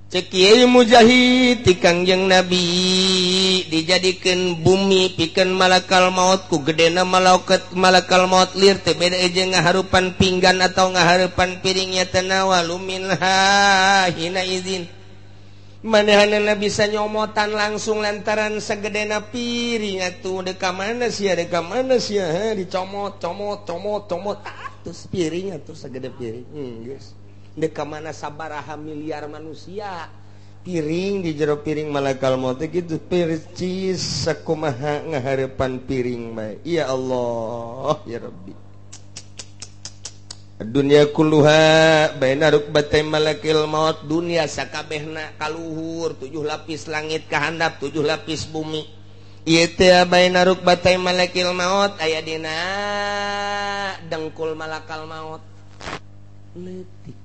Cek Kiai Mujahid ti Kangjeng Nabi dijadikeun bumi pikeun malakal maut ku gedena malakal maut lir teh beda jeung ngaharupan pinggan atau ngaharupan piringnya tanawalu minha hina izin. Manehanna bisa nyomotan langsung lantaran sagedena piring atuh deka mana sia dicomot comot comot comot atuh piring atuh sagede piring geus. Deka mana sabaraha miliar manusia piring di jero piring malakal maut gitu percis sakumaha ngaharepan piring bae. Ya Allah ya Rabbi. Dunia kulluha baina rukbatay malakil maut, dunia sakabehna kaluhur 7 lapis langit kahandap 7 lapis bumi. Ieu teh baina rukbatay malakil maut aya dina dengkul malakal maut leutik.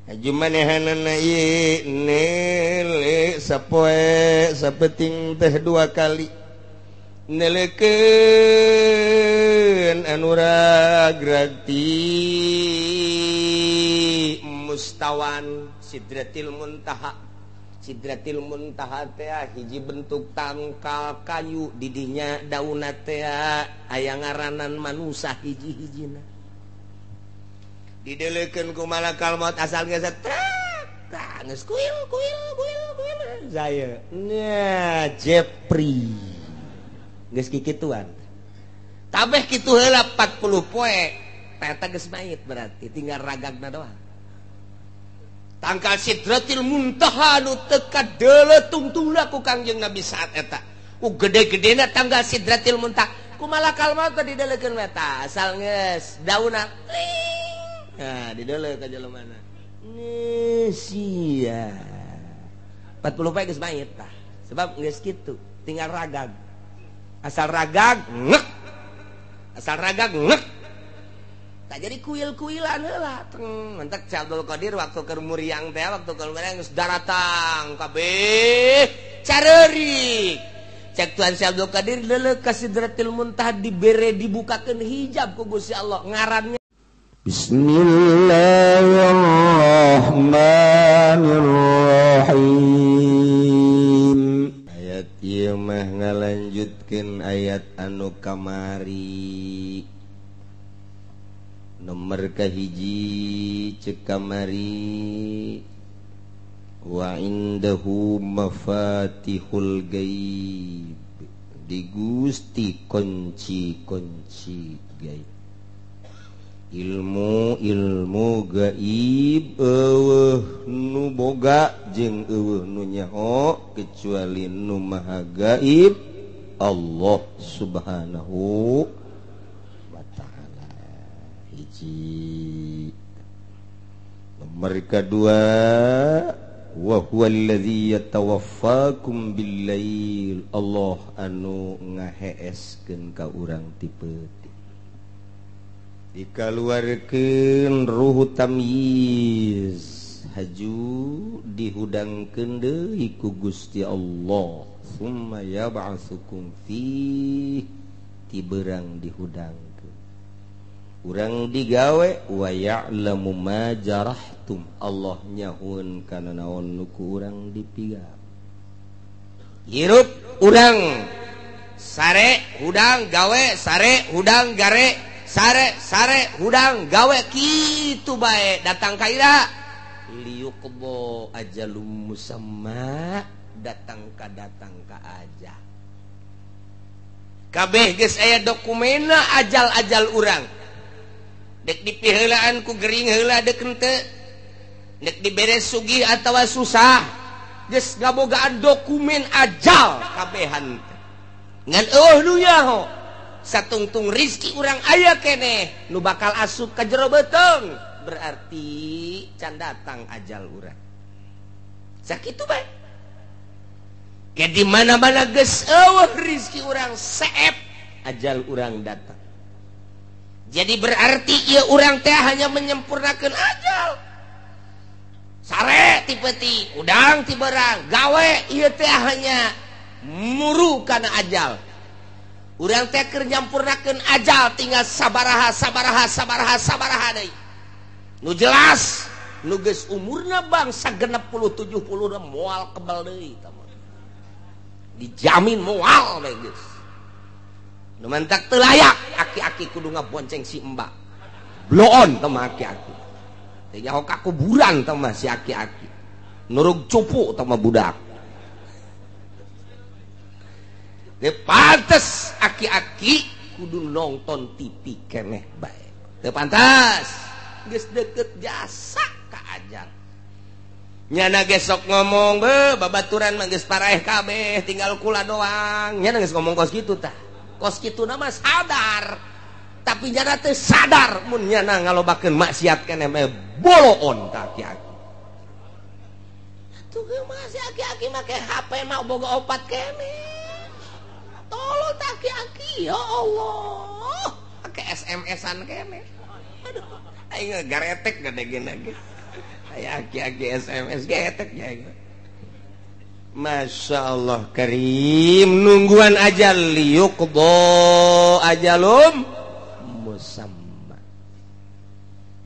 Aju manehanana ieu nele sapoe sapeting teh 2 kali nelekeun anu ragrag ti mustawan sidratil muntaha. Sidratil muntaha teh hiji bentuk tangkal kayu didinya daunna teh aya ngaranan manusa hiji-hijina. Didelekeun ku malakal maut asal geus trek geus kuil kuil kuil kuil saya nya Jepri geus kikituan tabeh kitu heula 40 poe eta geus mayit berarti tinggal ragagna doang. Tangkal sidratil muntaha nu teu kadeuleu tungtungna ku Kangjeng Nabi saat eta ku gede-gedena tanggal sidratil muntaha ku malakal maut didelekeun eta asal geus daunna. Nah, di dulu ka jelema mana. Sia. 40 poe geus mayit tah. Sebab geus kitu, tinggal ragag. Asal ragag ngek. Asal ragag ngek. Tak jadi kuil-kuilan heula. Teng, mentek Syekh Abdul Qadir waktu keur muriang teh, waktu keur muriang geus daratang kabeh careurik. Cek Tuhan Syekh Abdul Qadir leuleuk ka Sidratil Muntaha dibere dibukakeun hijab ku Gusti Allah ngarannya Bismillahirrahmanirrahim. Ayat ieu mah ngalanjutkeun ayat anu kamari. Nomor kahiji ceuk kamari wa indahu mafatihul gaib, di Gusti kunci-kunci gaib. Ilmu-ilmu gaib eueuh nu boga jeung eueuh nu nyaho kecuali nu maha gaib Allah Subhanahu wa ta'ala. Hiji. Nomor kedua wa huwallazi yatawaffakum billail, Allah anu ngaheeskeun ka urang ti peuting dikaluarkeun ruhu tamyiz haju dihudangkeun deui ku Gusti Allah summa yab'atsukum fi tiberang dihudangkeun urang digawe wa ya'lamu ma jarahtum, Allah nyahueun kana naon nu ku urang dipigawe. Hirup urang sare hudang gawe sare hudang gare sare sare hudang gawe kitu bae datang ka ira liyuqbo ajalum musamma, datang ka aja kabeh geus aya dokumenna ajal-ajal urang dek dipiheulaan ku gering heula dek henteu dek dibere sugih atawa susah geus ngabogaan dokumen ajal kabehan ngan eueuh nu nyaho satungtung rizki urang aya keneh nu bakal asup ka jero beuteung berarti can datang ajal urang. Sakitu bae ke di mana-mana geus eueuh rizki urang seep ajal urang datang. Jadi berarti ieu urang teh hanya menyempurnakeun ajal. Sare ti peuting, udang ti berang, gawe ieu teh hanya muru kana ajal. Urang teh keur nyampurnakeun ajal tinggal sabaraha sabaraha sabaraha sabaraha deui. Nu jelas Nu geus umurna bangsa 60 70 moal kebal deui tah mah. Dijamin moal bae geus. Nu mantak teu layak aki-aki kudu ngabonceng si embak. Bloon tah mah aki-aki. Teu nyaho ka kuburan tah mah si aki-aki. Nurug cupu tah mah budak. Teu pantes aki-aki kudu nonton TV keneh bae. Teu pantas. Geus deket jasa ka ajal. Nyana gesok ngomong be babaturan mah geus paraeh kabeh tinggal kula doang. Nyana geus ngomong kos kitu tah. Kos kitu na mah sadar. Tapi nyana teu sadar mun nyana ngalobakeun maksiat keneh mah boloon ka aki-aki. Atuh ge mah si aki-aki make HP mah boga opat keneh. Tolol tak aki-aki ya Allah. Pakai SMS-an keneh. Aduh, aing garetek gede gini ge. Aya aki-aki SMS getek ya. Masya Allah karim nungguan aja liyuqdo ajalum musamma.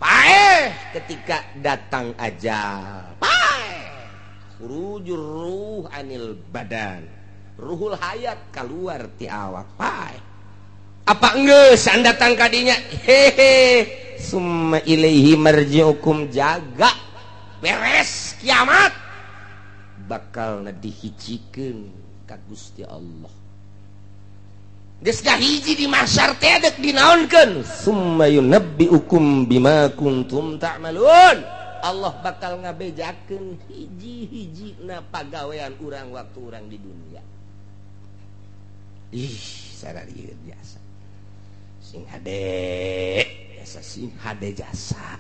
Paeh ketika datang ajal. Paeh. Khurujur ruh anil badan. Ruhul hayat keluar ti awak. Paeh. Apa enggeus datang kadinya? Hehe. Summa ilaihi marji'ukum, jaga beres kiamat bakal dihijikeun ka Gusti Allah. Geus hiji di mahsyar teh deuk dinaonkeun? Summa yunabbi'ukum bima kuntum ta'malun. Allah bakal ngabejakeun hiji-hijina pagawean urang waktu urang di dunia. Ih, sararieun jasa. Sing hade, jasa sing hade jasa.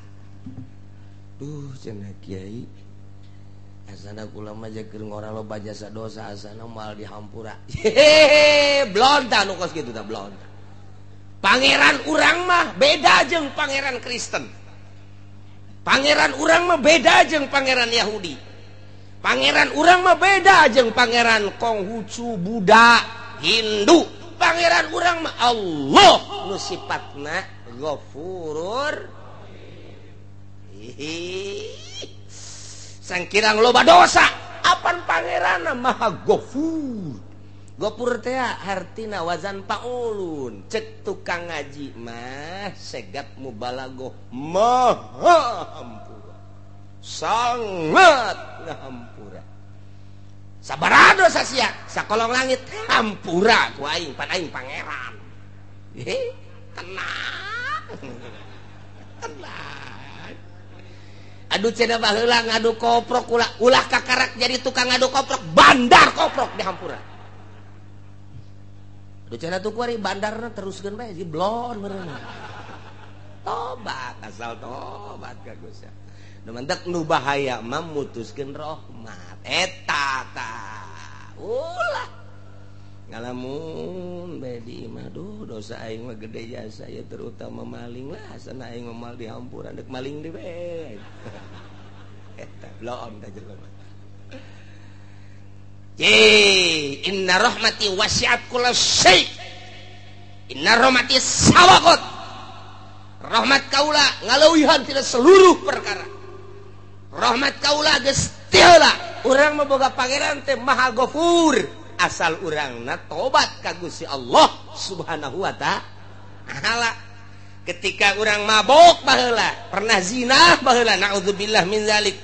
Duh, cenah kiai. Asana kula mah keur ngora loba jasa dosa asana moal dihampura. Hehehe, blonta nu kos kitu tah blonta. Pangeran urang mah beda jeung pangeran Kristen. Pangeran urang mah beda jeung pangeran Yahudi. Pangeran urang mah beda jeung pangeran Konghucu, Buddha, Hindu. Pangeran urang mah Allah nu sifatna Ghafurur. Sangkirang loba dosa apan pangeranna Maha Ghafur. Ghafur teh hartina wazan paulun. Cek tukang ngaji mah segat mubalagoh maha hampura. Sangat ngahampura. Sabaraha dosa sia sakolong langit hampura ku aing pan aing pangeran. Tenang. Tenang. Aduh cenah baheula ngadu koprok ulah ulah kakarak jadi tukang ngadu koprok bandar koprok di hampura. Aduh cenah tuh kuari bandarna teruskeun bae si blon meureun. Tobat asal tobat ka Gusti. Nu mantak nu bahaya mah mutuskeun rahmat. Eta tah ulah ngalamun bae di imah duh dosa aing mah gede jasa ya terutama maling lah asana aing mah di hampura deuk maling deui bae. Eta bloon tah jelema. Ye inna rahmati wasi'at kulla syai. Inna rahmati sabaqat. Rahmat kaula ngaleuwihan tina seluruh perkara. Rahmat kaula geus teu heula. Urang mah boga pangeran teh Maha Ghafur. Asal urangna tobat ka Gusti Allah Subhanahu wa ta'ala. Ketika urang mabok baheula, pernah zina baheula, naudzubillah min zalik.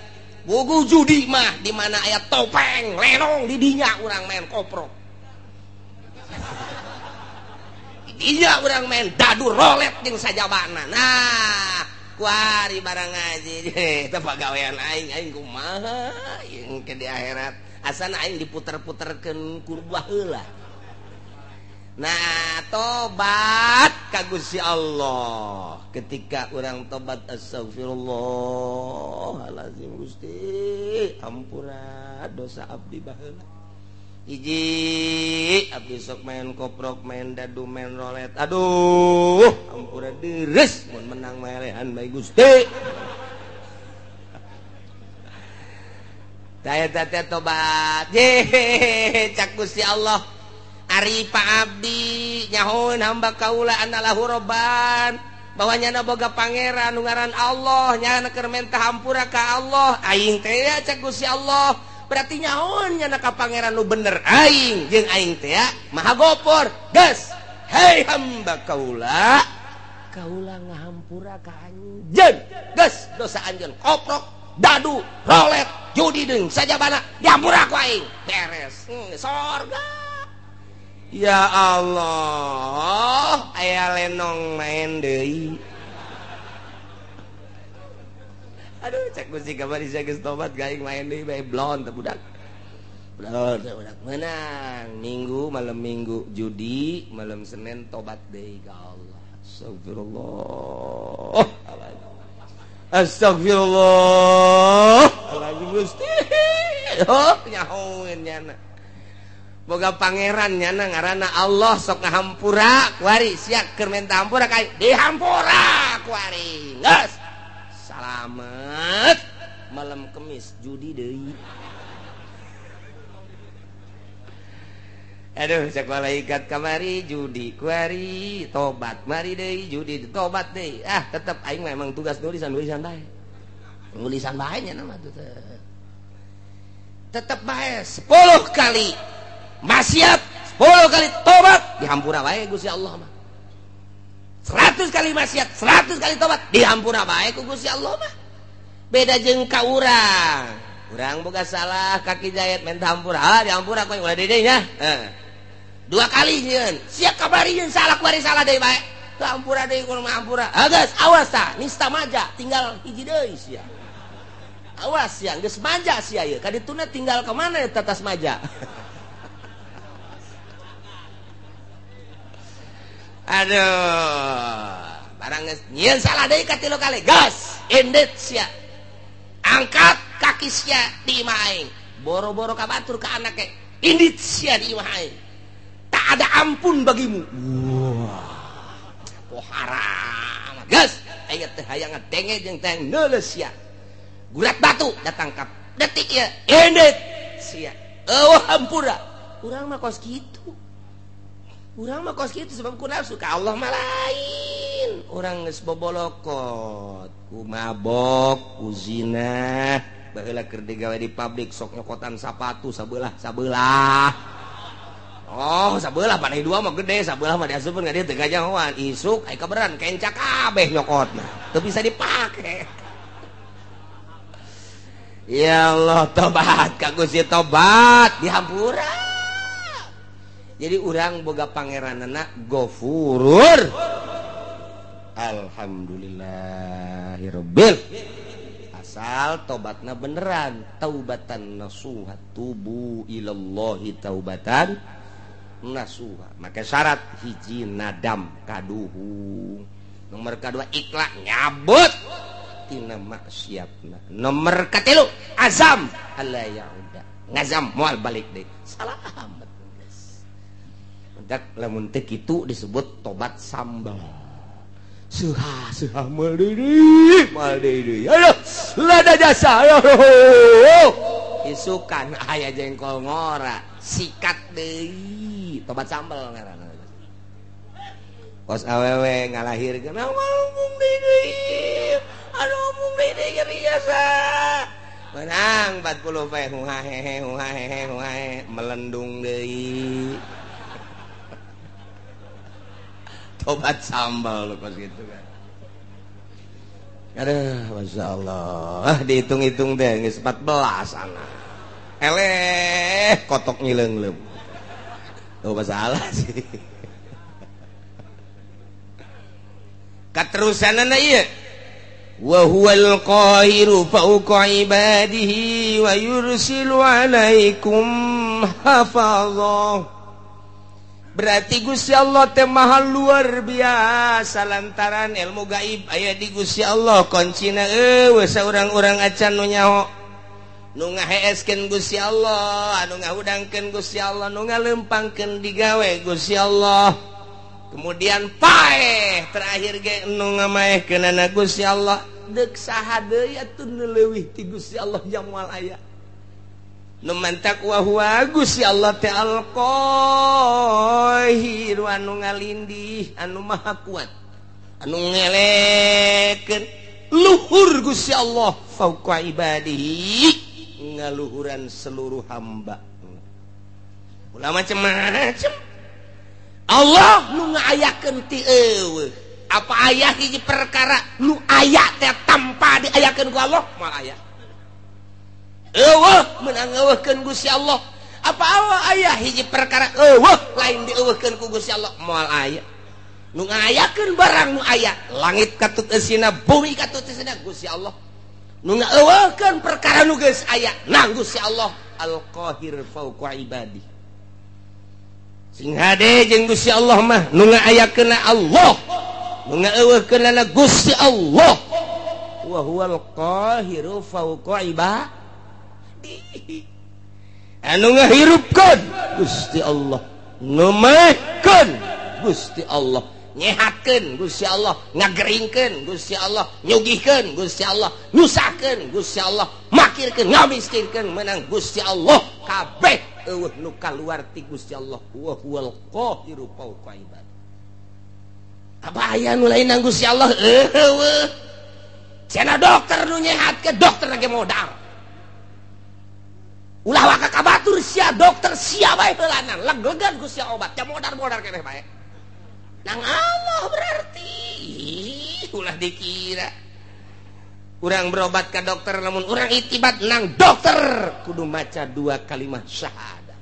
Bogo judi mah di mana aya topeng, lenong di dinya urang main koprok. Di dinya urang main dadu rolet jeung sajabana. Nah, kuari barang ngaji eta pagawean aing, aing kumaha jeung ke di akhirat. Asana aing diputer-puterkeun ku baheula. Nah, tobat ka Gusti Allah. Ketika urang tobat astagfirullahalazim Gusti, ampura dosa abdi baheula. Hiji abdi sok main koprok, main dadu, main rolet. Aduh, ampura deres mun menang melehan bae Gusti. Taya teh tobat. Ye, cak Gusti Allah. Ari Pak Abdi nyahoeun hamba kaula anallahu robban. Bahwa nyana boga pangeran nu ngaran Allah, nyana keur menta hampura ka Allah, aing teh ya cek Gusti Allah. Berarti nyaon nyana ka pangeran nu bener aing jeung aing teh ya Maha Gopor. Geus, hei hamba kaula, kaula ngahampura ka anjeun. Geus, dosa anjeun koprok, dadu, rolet, judi deung sajabana dihampura ku aing. Beres. Sorga. Ya Allah, aya lenong main deui. Aduh, cek Gusti kamari sia geus tobat gaing main deui bae blon teh budak. Blon teh budak menang. Minggu malam Minggu judi, malam Senin tobat deui ka Allah. Astagfirullah. Astagfirullah. Alazim Gusti. Oh, nyahoeun nyana. Boga pangeran nyana ngaranna Allah sok ngahampura kuari sia keur menta hampura ka dihampura kuari. Geus. Salamet. Malam Kemis judi deui. Aduh, cek malaikat kamari judi kuari, tobat mari deui judi tobat deui. Ah, tetep aing mah emang tugas nulisan-nulisan bae. Nulisan bae nya mah tuh. Tetep bae 10 kali maksiat, 10 kali tobat dihampura bae Gusti Allah mah. 100 kali maksiat, 100 kali tobat dihampura bae ku Gusti Allah mah. Beda jeung ka urang. Urang boga salah kaki jayat menta hampura, ah dihampura ku ulah deui nya. Heeh. 2 kali nyeun, sia kabari nyeun salah kuari salah deui bae. Teu hampura deui kudu hampura. Ah geus, awas tah, nista maja tinggal hiji deui sia. Awas sia, geus maja sia ieu. Ka dituna tinggal ka mana eta tas maja. Aduh, barang geus nyieun salah deui ka 3 kali. Gas, endet sia. Angkat kaki sia di imah aing. Boro-boro ka batur ka anake. Indit sia di imah aing. Tak ada ampun bagimu. Wah. Oh haram. Gas, aing teh hayang ngadenge jeung teh neuleus sia. Gurat batu datangkap. Detik ieu, indit sia. Eueuh hampura. Urang mah kos kitu. Urang mah kos kitu sebab ku nafsu ka Allah mah lain. Urang geus bobolokot, ku mabok, ku zina, baheula keur digawe di pabrik sok nyokotan sapatu sabelah-sabelah. Oh, sabelah panai dua mah gede, sabelah mah diasupkeun ka dieu teu gajahoan. Isuk aya kaberan kenca kabeh nyokotna. Teu bisa dipake. Ya Allah, tobat ka Gusti tobat dihampura. Jadi urang boga pangeranana Gofurur. Alhamdulillahirabbil. Asal tobatna beneran, taubatan nasuha, tubu ilallahi taubatan nasuha. Maka syarat hiji nadam kaduhung. Nomor kedua ikhlas nyabut tina maksiatna. Nomor katilu azam alla yauda. Ngazam moal balik deui. Salamet. Dak lamun teu kitu disebut tobat sambal. Suha suha moal deui, moal deui. Aduh, lada jasa. Aduh. Isukan aya jengkol ngora, sikat deui. Tobat sambal ngaranna. Kos awewe ngalahirkeun, ngomong deui. Aduh, mung deui nyeri jasa. Menang 40 poe huhahehe huhahehe huhahe melendung deui. Tobat sambal lu pas gitu kan. Aduh, Masya Allah. Dihitung-hitung deh, geus 14 anak. Eleh, kotok ngileung-leung. Tuh masalah sih. Katerusanana ieu. Wa huwal qahiru fawqa ibadihi wa yursilu alaikum hafazah. Berarti Gusti Allah teh maha luar biasa lantaran ilmu gaib aya di Gusti Allah kuncina eueuh saurang-urang acan nu nyaho nu ngaheeskeun Gusti Allah anu ngahudangkeun Gusti Allah nu ngalempangkeun digawe Gusti Allah kemudian paeh terakhir ge nu ngamaehkeunana Gusti Allah deuk saha deui atuh nu leuwih ti Gusti Allah jang moal aya. Nu mantak wa huwa Gusti Allah teh al-Qahir anu ngalindih anu maha kuat Anu ngelekeun luhur Gusti Allah fauqa ibadihi ngaluhuran seluruh hamba. Ulah macem-macem. Allah nu ngaayakeun ti eueuh. Apa aya hiji perkara nu aya teh tanpa diayakeun ku Allah? Moal aya. Eueuh meunang eueuhkeun Gusti Allah. Apa aya hiji perkara eueuh lain dieueuhkeun ku Gusti Allah? Moal aya. Nu ngayakeun barang nu aya, langit katut eusina, bumi katut eusina Gusti Allah. Nu ngaeueuhkeun perkara nu geus aya, nang Gusti Allah Al-Qahir fauqa ibadi. Sing hade jeung Gusti Allah mah nu ngaayakeunna Allah, nu ngaeueuhkeunna Gusti Allah. Wa huwal qahiru fauqa ibadi. Anu ngahirupkeun Gusti Allah, nu mehkeun Gusti Allah, nyehatkeun Gusti Allah, ngageringkeun Gusti Allah, nyugihkeun Gusti Allah, nyusahkeun Gusti Allah, makirkeun, ngamiskinkeun menang Gusti Allah. Kabeh eueuh nu kaluar ti Gusti Allah. Wa huwal qahiru fauqa ibad. Apa aya nu lain nang Gusti Allah? Eueuh. Cenah dokter nu nyehatkeun, dokter lagi modal. Ulah waka ka batur sia dokter sia bae heulanan, leg-legan ku sia obat, ja modar-modar keneh bae. Nang Allah berarti ulah dikira urang berobat ke dokter, namun urang itibat nang dokter kudu maca dua kalimat syahadat.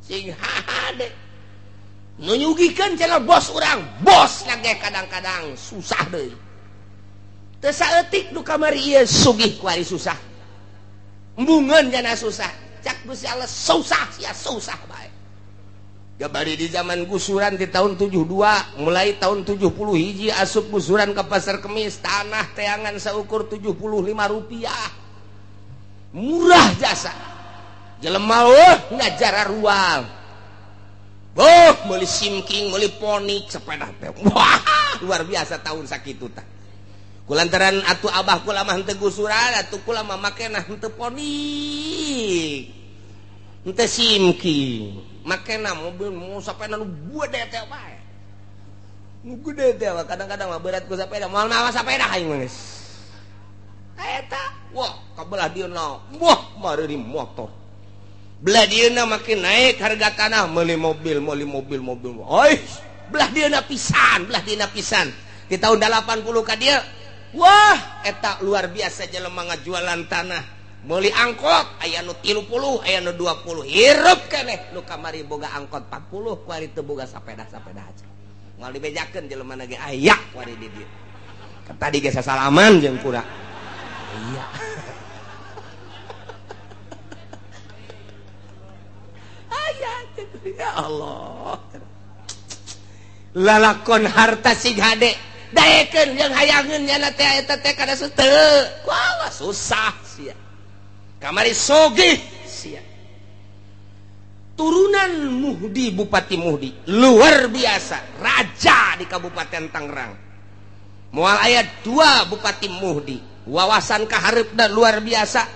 Sing hade nu nyugihkeun cenah bos urang, bos lagi kadang-kadang susah deui. Teu saeutik nu kamari ieu sugih kuari susah. Embungeun jana susah. Cak Gusti Allah susah sia susah bae. Gabari di zaman gusuran di tahun 72, mulai tahun 70 hiji asup gusuran ke Pasar Kemis, tanah teangan seukur 75 rupiah. Murah jasa. Jelema eueuh ngajara ruang. Oh, meuli simking, meuli ponik sepeda teh. Wah, luar biasa tahun sakitu tah. Kulantaran atuh abah kula mah henteu gusuran, atuh kula mah makena henteu ponik. Henteu simking. Makena mobil mau sepeda nu gede teh bae. Nu gede teh kadang-kadang mah berat ku sepeda, moal mawa sepeda aing mah geus. Eta, wah kabelah dieuna, wah mareuri motor. Belah dieuna makin naik harga tanah, meuli mobil, meuli mobil, mobil. Oi, belah dieuna pisan, belah dieuna pisan. Di tahun 80 ka dieu, wah eta luar biasa jelema ngajualan tanah. Meuli angkot aya nu 30, aya nu 20. Hirup keneh nu kamari boga angkot 40, kuari teu boga sapeda-sapeda aja. Moal dibejakeun jelema na ge aya kuari di dieu. Tadi ge sasalaman jeung kura. Iya. Aya ya Allah. Lalakon harta sing hade daekeun jeung hayangeun nyana teh eta teh kada teu. Wah susah sia. Kamari sogih sia. Turunan Muhdi, Bupati Muhdi luar biasa, raja di Kabupaten Tangerang. Moal aya 2 Bupati Muhdi, wawasan kahareupna luar biasa.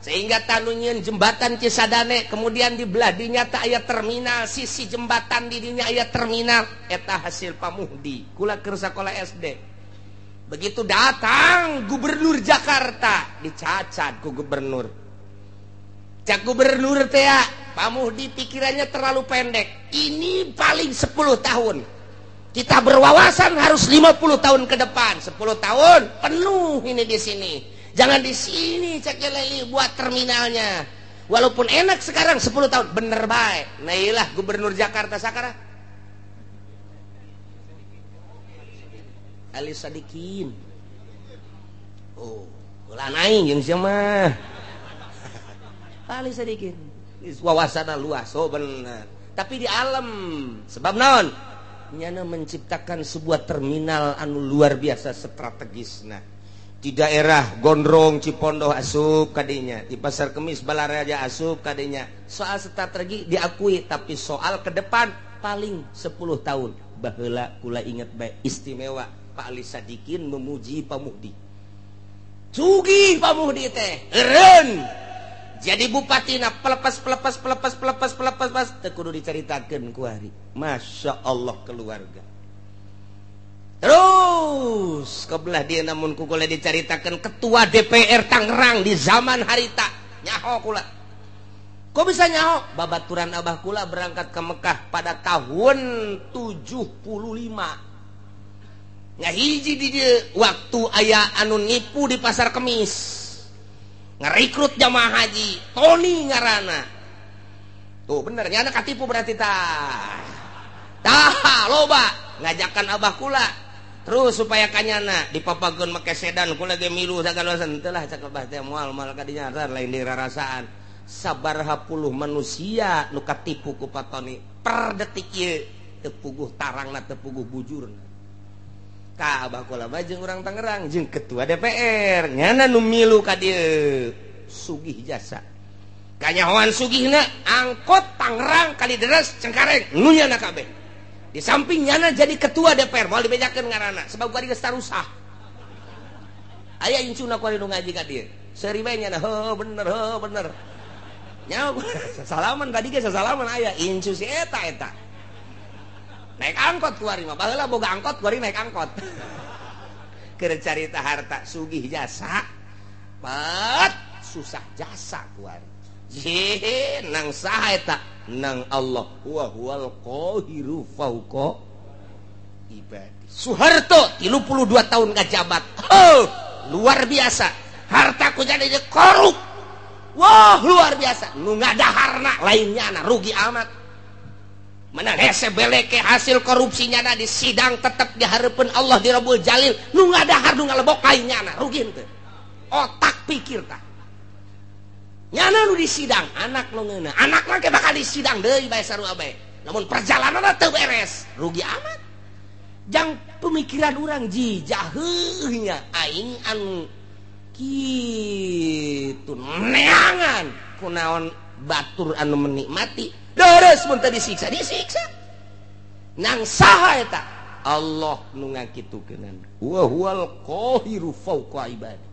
Sehingga tanu nyieun jembatan Cisadane, kemudian di belah dinya teh aya terminal, sisi jembatan di dinya aya terminal, eta hasil Pak Muhdi. Kula keur sakola SD. Begitu datang gubernur Jakarta, dicacat ku gubernur. Cak gubernur teh, Pak Muhdi pikirannya terlalu pendek. Ini paling 10 tahun. Kita berwawasan harus 50 tahun ke depan. 10 tahun penuh ini di sini. Jangan di sini cak Leli buat terminalnya. Walaupun enak sekarang 10 tahun, bener baik. Nah iyalah gubernur Jakarta sekarang. Ali Sadikin. Oh, ulah aing jeung sia mah. Ali Sadikin. Wawasanna luas, oh bener. Tapi di alam, sebab naon? Nyana menciptakan sebuah terminal anu luar biasa strategisna. Di daerah Gondrong, Cipondoh asup kadinya, di Pasar Kemis Balaraja asup kadinya. Soal strategi diakui, tapi soal ke depan paling 10 tahun. Baheula kula inget bae istimewa Pak Ali Sadikin memuji Pak Muhdi. Sugih Pak Muhdi teh, eureun. Jadi bupatina pelepas pelepas pelepas pelepas pelepas pas teu kudu dicaritakeun ku hari. Masya Allah keluarga. Terus kebelah dia namun ku kula dicaritakeun ketua DPR Tangerang di zaman harita nyaho kula. Kok bisa nyaho? Babaturan abah kula berangkat ke Mekah pada tahun 75. Ngahiji di dia waktu aya anu nipu di pasar Kemis. Ngerekrut jamaah haji, Tony ngarana. Tuh bener nyana katipu berarti tah. Tah loba ngajakan abah kula. Terus supaya kanyana dipapageun make sedan kula ge milu sagalosan teu lah cak abah teh moal moal ka dinya lain dirarasaan. Sabaraha puluh manusia nu katipu ku Pak Tony per detik ieu teu puguh tarangna teu puguh bujurna. Ka abah kula mah jeung urang Tangerang jeung ketua DPR nyana nu milu ka dieu sugih jasa. Kanyahoan sugihna angkot Tangerang Kalideres Cengkareng nu nyana kabeh. Di samping nyana jadi ketua DPR moal dibejakeun ngaranna sebab kuari geus tarusah. Aya incuna kuari nu ngaji ka dieu. Seuri bae nyana heuh bener heuh bener. Nyaho sasalaman tadi ge sasalaman aya incu si eta eta. Naik angkot kuari mah baheula boga angkot kuari naik angkot. Keur carita harta sugih jasa pat susah jasa kuari. Jih nang saha eta nang Allah wa huwal qahiru fauqa ibadi. Soeharto 32 tahun ngajabat. Oh, luar biasa. Harta ku jadi korup. Wah, luar biasa. Nu ngadaharna lainnya na rugi amat. Menang hese beleke hasil korupsinya na di sidang tetep dihareupeun Allah di Rabbul Jalil. Nu ngadahar nu ngalebok lainnya na rugi henteu. Otak pikir tah. Nyana nu di sidang anak nu ngeunah. Anak mah ke bakal di sidang deui bae sarua bae. Namun perjalananna teu beres, rugi amat. Jang pemikiran urang ji jaheuhnya aing anu kitu neangan kunaon batur anu menikmati deres mun teu disiksa disiksa. Nang saha eta? Allah nu ngakitukeunana. Wa huwal qahiru fauqa ibadi.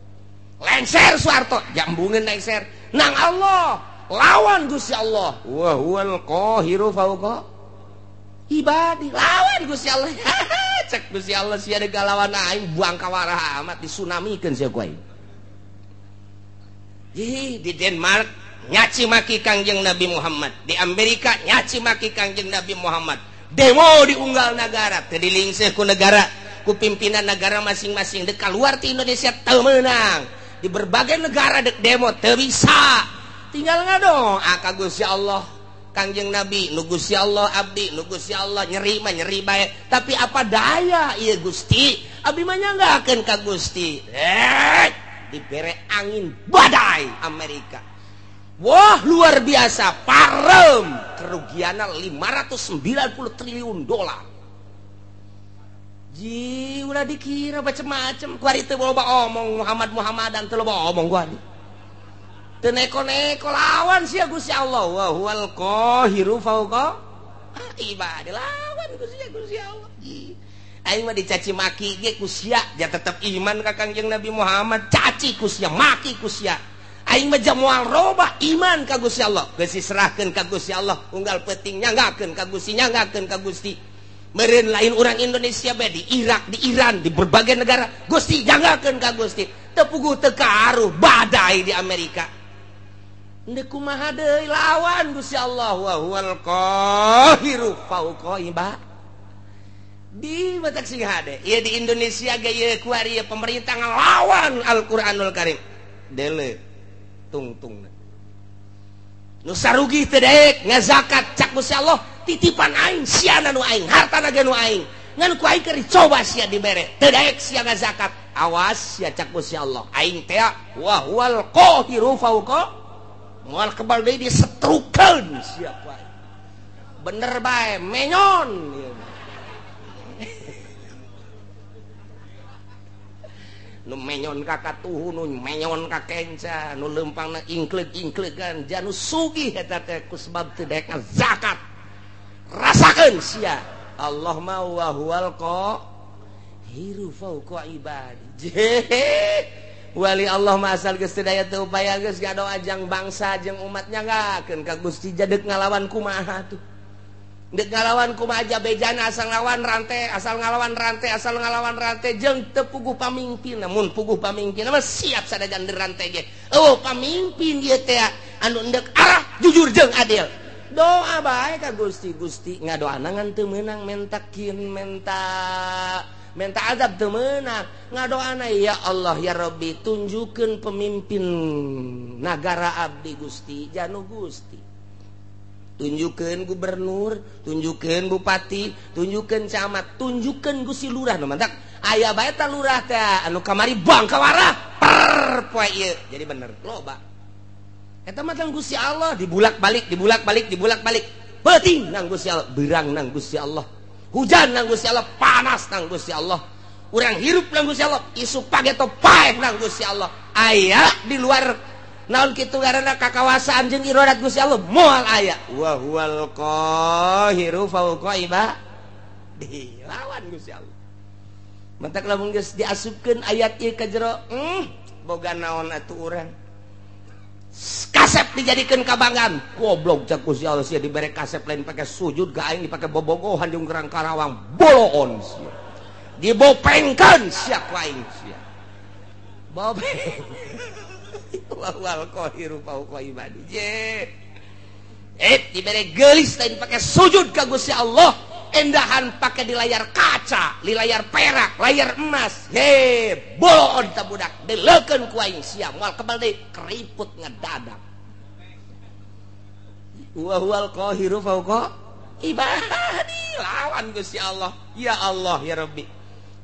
Lengser Soeharto jambungeun lengser nang Allah lawan Gusti Allah. Wa huwal qahiru fauqa ibadi lawan Gusti Allah. Cek Gusti Allah sia deuk lawan aing buang kawarah amat disunamikeun sia ku aing. Di Denmark nyaci maki Kangjeng Nabi Muhammad, di Amerika nyaci maki Kangjeng Nabi Muhammad. Demo di unggal negara teu dilingseuh ku negara ku pimpinan negara masing-masing. Dek keluar ti Indonesia teu meunang. Di berbagai negara dek demo teu bisa. Tinggal ngadoa ka Gusti Allah Kangjeng Nabi, nu Gusti Allah abdi, nu Gusti Allah nyeri mah nyeri bae. Tapi apa daya ieu Gusti, abdi mah nyanggakeun ka Gusti. Dibere angin badai Amerika. Wah luar biasa, parem kerugiannya 590 triliun dolar. Ji ulah dikira macem-macem kuari teu loba omong Muhammad Muhammadan teu loba omong kuari. Teu neko-neko lawan sia Gusti Allah. Wa huwal qahiru fauqa ibadi lawan Gusti Allah. Ji aing mah dicaci maki ge ku sia ja tetep iman ka Kangjeng Nabi Muhammad, caci ku sia maki ku sia. Aing mah moal robah iman ka Gusti Allah. Geus diserahkeun ka Gusti Allah, unggal peuting nyanggakeun ka Gusti, nyanggakeun ka Gusti. Meureun lain urang Indonesia bae di Irak, di Iran, di berbagai negara, Gusti nyanggakeun ka Gusti. Teu puguh teu karuh badai di Amerika. Ndek kumaha deui lawan Gusti Allah. Wa huwal qahiru fauqa ibadi. Di batak sing hade. Ieu di Indonesia ge ieu kuari pemerintah ngalawan Al-Qur'anul Karim. Dele tungtung. Nu sarugi teu daek ngazakat cak Gusti Allah titipan aing siana nu aing hartana ge nu aing. Ngan ku aing keur dicoba sia dibere teu daek sia ngazakat. Awas sia cak Gusti Allah aing teh wa huwal qahiru fauqa moal kebal deui disetrukeun sia ku aing. Bener bae menyon. Nu menyon ka katuhu, nu menyon ka kenca, nu leumpangna ingkleug-ingklegan, janu sugih eta teh ku sebab teu daek zakat. Rasakeun sia. Allah ma wa huwal qahiru fauqa ibadi. Wali Allah mah asal geus teu daya teu upaya geus gadoa jang bangsa jeung umat nyanggakeun ka Gusti jadek ngalawan kumaha tuh. Dek ngalawan kumaha aja bejana asal ngalawan rantai, asal ngalawan rantai, asal ngalawan rantai jeung teu puguh pamimpin. Namun puguh pamimpin mah siap sadajan rantai ge. Oh, pamimpin ieu teh anu endek arah jujur jeung adil. Doa bae ka Gusti, Gusti ngadoana ngan teu meunang mentakin menta menta azab teu meunang. Ngadoana ya Allah ya Rabbi tunjukkeun pemimpin nagara abdi Gusti, janu Gusti. Tunjukkeun gubernur, tunjukkeun bupati, tunjukkeun camat, tunjukkeun Gusti lurah nu mantak aya bae ta lurah teh anu kamari bangkawarah per poe ieu jadi bener loba. Eta mah tang Gusti Allah dibulak-balik, dibulak-balik, dibulak-balik. Peuting nang Gusti Allah, beurang nang Gusti Allah. Hujan nang Gusti Allah, panas nang Gusti Allah. Urang hirup nang Gusti Allah, isuk pageto paeh nang Gusti Allah. Aya di luar naon kitu ngaranna kakawasaan jeung iradat Gusti Allah moal aya. Wa huwal qahiru fawqa ibadi. Lawan Gusti Allah. Mantak lamun geus diasupkeun ayat ieu ka jero, boga naon atuh urang. Kasep dijadikeun kabanggaan. Goblok cak Gusti Allah sia dibere kasep lain pake sujud ka aing dipake bobogohan jeung gerang Karawang boloon sia. Dibopengkeun sia ku aing sia. Bopeng. Wal qahiru fawqa ibadi. Dibere geulis lain pake sujud ka Gusti Allah, endahan pake di layar kaca, di layar perak, layar emas. He, boloon ta budak, dileukeun ku aing sia, moal kebal deui keriput ngedadak. Wa huwal qahiru fawqa ibadi. Lawan Gusti Allah. Ya Allah ya Rabbi.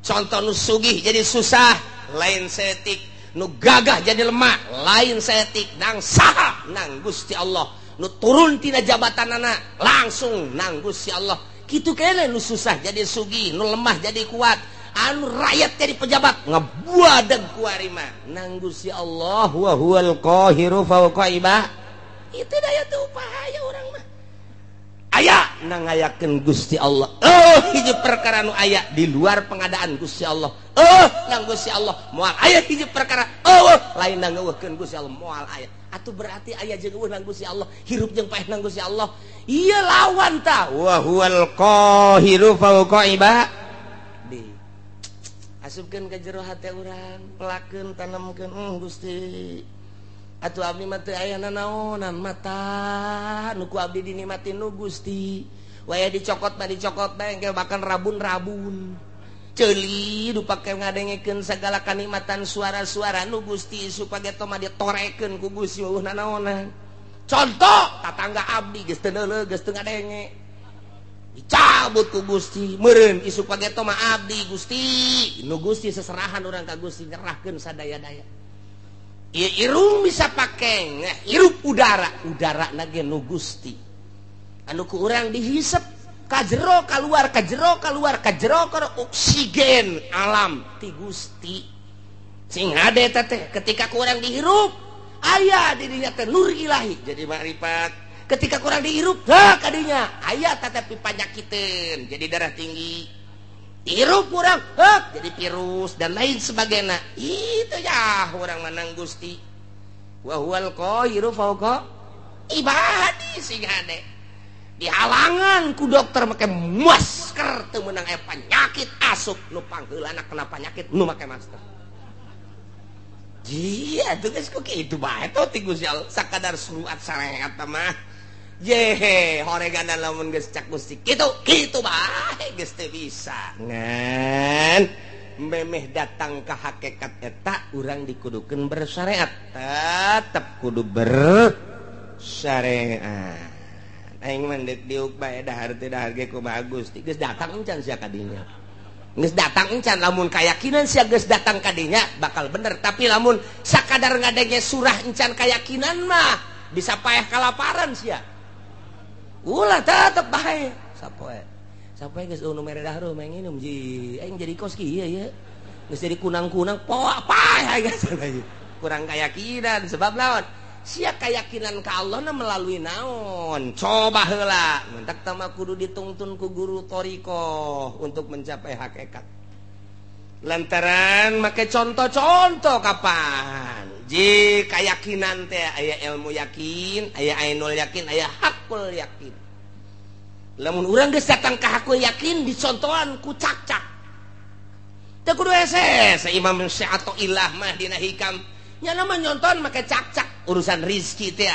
Contoh nu sugih jadi susah, lain setik. Nu gagah jadi lemah, lain setik. Nang saha nang Gusti Allah. Nu turun tina jabatanana langsung nang Gusti Allah. Kitu kene nu susah jadi sugih, nu lemah jadi kuat, anu rakyat jadi pejabat ngebuadeg ku arima nang Gusti Allah. Wa huwal qahiru fawqa ibadi. Itu daya teu upaya urang mah. Aya nang ngayakeun Gusti Allah. Oh, hiji perkara nu aya di luar pengadaan Gusti Allah. Oh, nang Gusti Allah moal aya hiji perkara. Oh, lain nang ngeuweuhkeun Gusti Allah moal aya. Atuh berarti aya jeung eueuh nang Gusti Allah, hirup jeung paeh nang Gusti Allah. Ieu lawan ta. Wa huwal qahiru fawqa ibadi. Asupkeun ka jero hate urang, pelakeun tanemkeun Gusti. Atuh abdi mah teu aya nanaonan mata nu ku abdi dinikmatin nu Gusti. Waya dicokot mah dicokot bae engke bahkan rabun-rabun. Ceuli nu pake ngadengekeun sagala kanikmatan suara-suara nu Gusti supaya mah ditorekeun ku Gusti eueuh nanaonan. Contoh tatangga abdi geus teu neuleuh geus teu ngadenge. Dicabut ku Gusti meureun isuk pageto mah abdi Gusti. Nu Gusti seserahan urang ka Gusti nyerahkeun sadaya-daya. Irung bisa pake hirup udara, udara nage nu Gusti. Anu ku urang dihisep ka jero kaluar, ka jero kaluar, ka jero kaluar oksigen alam ti Gusti. Sing hade teh ketika ku urang dihirup aya di dinya teh nur ilahi jadi makrifat. Ketika ku urang dihirup heh kadinya aya tetapi panyakiteun jadi darah tinggi. Hirup kurang hek jadi virus dan lain sebagainya. Itu ya orang menang Gusti. Wa huwal qahiru fawqa ibadi. Sing hade dihalangan ku dokter make masker teu meunang aya penyakit asup nu pangheulana kena penyakit nu make masker. Jia tuh geus ku kitu bae tuh ti Gusti Allah sakadar surat sareat mah. Yehe, horegana lamun geus cak Gusti kitu, kitu bae geus teu bisa. Ngan memeh datang ka hakikat eta urang dikudukeun bersyariat, tetep kudu bersyariat. Aing mah deuk diuk bae dahar teu dahar ge kumaha Gusti, geus datang encan sia ka dinya. Geus datang encan lamun kayakinan sia geus datang ka dinya bakal bener, tapi lamun sakadar ngadenge surah encan kayakinan mah bisa paeh kalaparan sia. Ulah tetep bae. Sapoe. Sapoe geus nu mere dahar mah nginum ji. Aing jadi kos kieu ye. Geus jadi kunang-kunang poa paeh geus. Kurang kayakinan sebab naon? Sia kayakinan ka Allah na melalui naon? Coba heula. Mentak tama kudu ditungtun ku guru thariqah untuk mencapai hakikat. Lantaran make contoh-contoh kapan? Ji kayakinan teh aya ilmu yakin, aya ainul yakin, aya hakul yakin. Lamun urang geus datang ka hakul yakin dicontohan ku cak-cak. Teu kudu hese Imam Syathoillah mah dina hikam. Nya mah nyontohan make cak-cak urusan rizki teh.